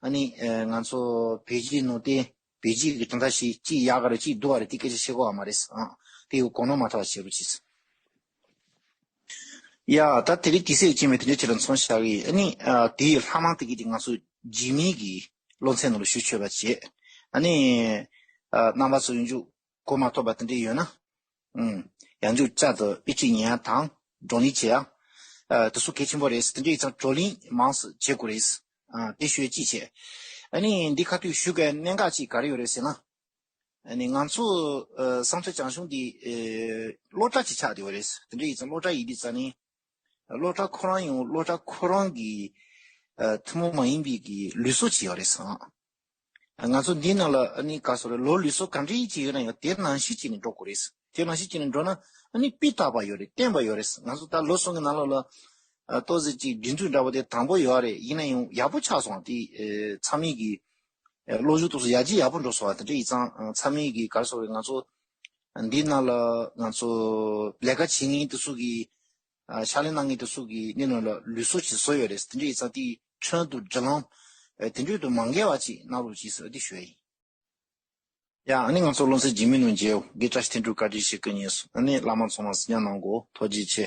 ཨ་ནི་ཨ་ང་ཚོ་བོད་བརྒྱུད་ནང་བསྟན་བོད་བརྒྱུད་ཀྱི་དོན་དག་ཞིག་གཅིག་ཡག་ག་རེད་གཅིག་སྡུག་ག་རེད་དེ་སྐད་ཆ་བཤད་དགོས་པ་མ་རེད། ཨང་དེ་ཡང་གོ་ནོར་མ་ཐོགས་པ་བྱེད་རོགས་གྱིས། ཡ་ད་དེ་རིང་དུས་ཚོད་ཅིག་མེད་དེ་འདྲ་ཁྱེད་རང་ཚོང་བཞག་གི་ཨ་ནི་ཨ་དེའི་ལྷག་མ་དེ་གི་དེ་ང་ཚོ་རྗེས་མའི་གི་སློབ་ཚན་ནང་ལ་ཞུ་ཆོད་པ་བྱེད། ཨ་ནི་ཨ་རྣམ་པ་ཚོ་ཡོང་རྒྱུ་གོ་མ་ཐོབ་པ་དེ་འདྲ་ཡོད་ན། ཨུམ། ཡང་འཇུག་བཅར་དུ་དཔེ་ཁྲིད་ཉན་ཡ་དང་བགྲོ་གླེང་བྱེད་ཡ། ཨ་དེ་ཚོ་གལ་ཆེན་པོ་རེད། དེ་འདྲ་ཡིན་ཙང་བགྲོ་གླེང་མང་ཙམ་བྱེད་དགོས་རེད། ཨ་དེ་ཞུ་ཡ་གཅིག་བྱས། ཨ་ནི་འདི་ཁ་ཐུག་ཞུ་དགོས་གནད་འགག་ཅིག་ག་རེ་ཡོད་རེད་ཟེར་ན། ཨ་ནི་ང་ཚོ་ཨ་བསམ་ཚུལ་བྱང་ཆུབ་འདི་ཨ་སློབ་གྲྭ་ཅིག་ཆགས་བསྡད་ཡོད་རེད། དེ་འདྲ་ཡིན་ཙང་སློབ་གྲྭ་ཡིན་དུས་ཙང་ནི། སློབ་གྲྭ་ཁོ་རང་ཡང་སློབ་གྲྭ་ཁོ་རང་གི་ཨ་ཐུན་མོང་མ་ཡིན་པའི་གི་ལུགས་སྲོལ་ཅིག་ཡོད་རེད་ཟེར། ང་ཚོ་འདི་ནང་ལ་ཨ་ནི་ག་ཟེར་རེད། ལོ་ལུགས་སྲོལ་ག་འདྲ་ཅིག་ཡོད་ན་ཡང་དེ་ནང་བཞིན་བྱས་ནས་འགྲོ་དགོས་རེད། དེ་ནང་བཞིན་བྱས་ནས་འགྲོ་ན་ཨ་ནི་སྤུས་དག་པ་ཡོད་རེད། བརྟན་པ་ཡོད་རེད། ང་ཚོ་ད་ལོ་གསུམ་གྱི་ནང་ལོགས་ལ་ཨ་ཏོག་ཙམ་ཅིག་སྒྲིག་འཛུགས་འདྲ་པོ་དེ་དང་པོ་ཡོད་རེད། ཡིན་ན་ཡང་ཡག་པོ་ཆགས་སོང་། དེ་ཨ་ཚང་མས་གི་ཨ་སློབ་སྦྱོང་ཏོག་ཙམ་ཡར་རྒྱས་ཡག་པོ་འགྲོ་སོང་བ་དེ་འདྲ་ཡིན་ཙང་ཨ་ཚང་མས་གི་ག་རེ་ཟེར་རེད། ང་ཚོ་འདི་ནང་ལ་ང་ཚོ་ལས་ཀ་བྱེད་མཁན་དེ་ཚོ་གི་ཨ་ཕྱག་ལས་གནང་མཁན་དེ་ཚོ་གི་འདི་ནང་ལ་ལུགས་སྲོལ་ཅིག་བཟོས་ཡོད་རེད། དེ་འདྲ་ཡིན་ཙང་དེའི་ཁྲིམས་དང་སྒྲིག་ལམ་ཨ་དེ་འདྲ་དང་མ་འགལ་བ་ཅིག་གནང་རོགས་གྱིས་ཟེར་དེ་ཞུ་ཡ་ཡིན། ཡ་ཨ་ནི་ང་ཚོ་སློབ་ཚན་རྗེས་མའི་ནང་མཇལ། དགེ་བཀྲ་ཤིས་དོན་གྲུབ་བཀའ་དྲིན་ཆེ། སྐུ་ངལ་གསོ། ཨ་ནི་བླ་མ་ཚང་མ་གཟིགས་ཉམས་གནང་དགོས། ཐུགས་རྗེ་ཆེ།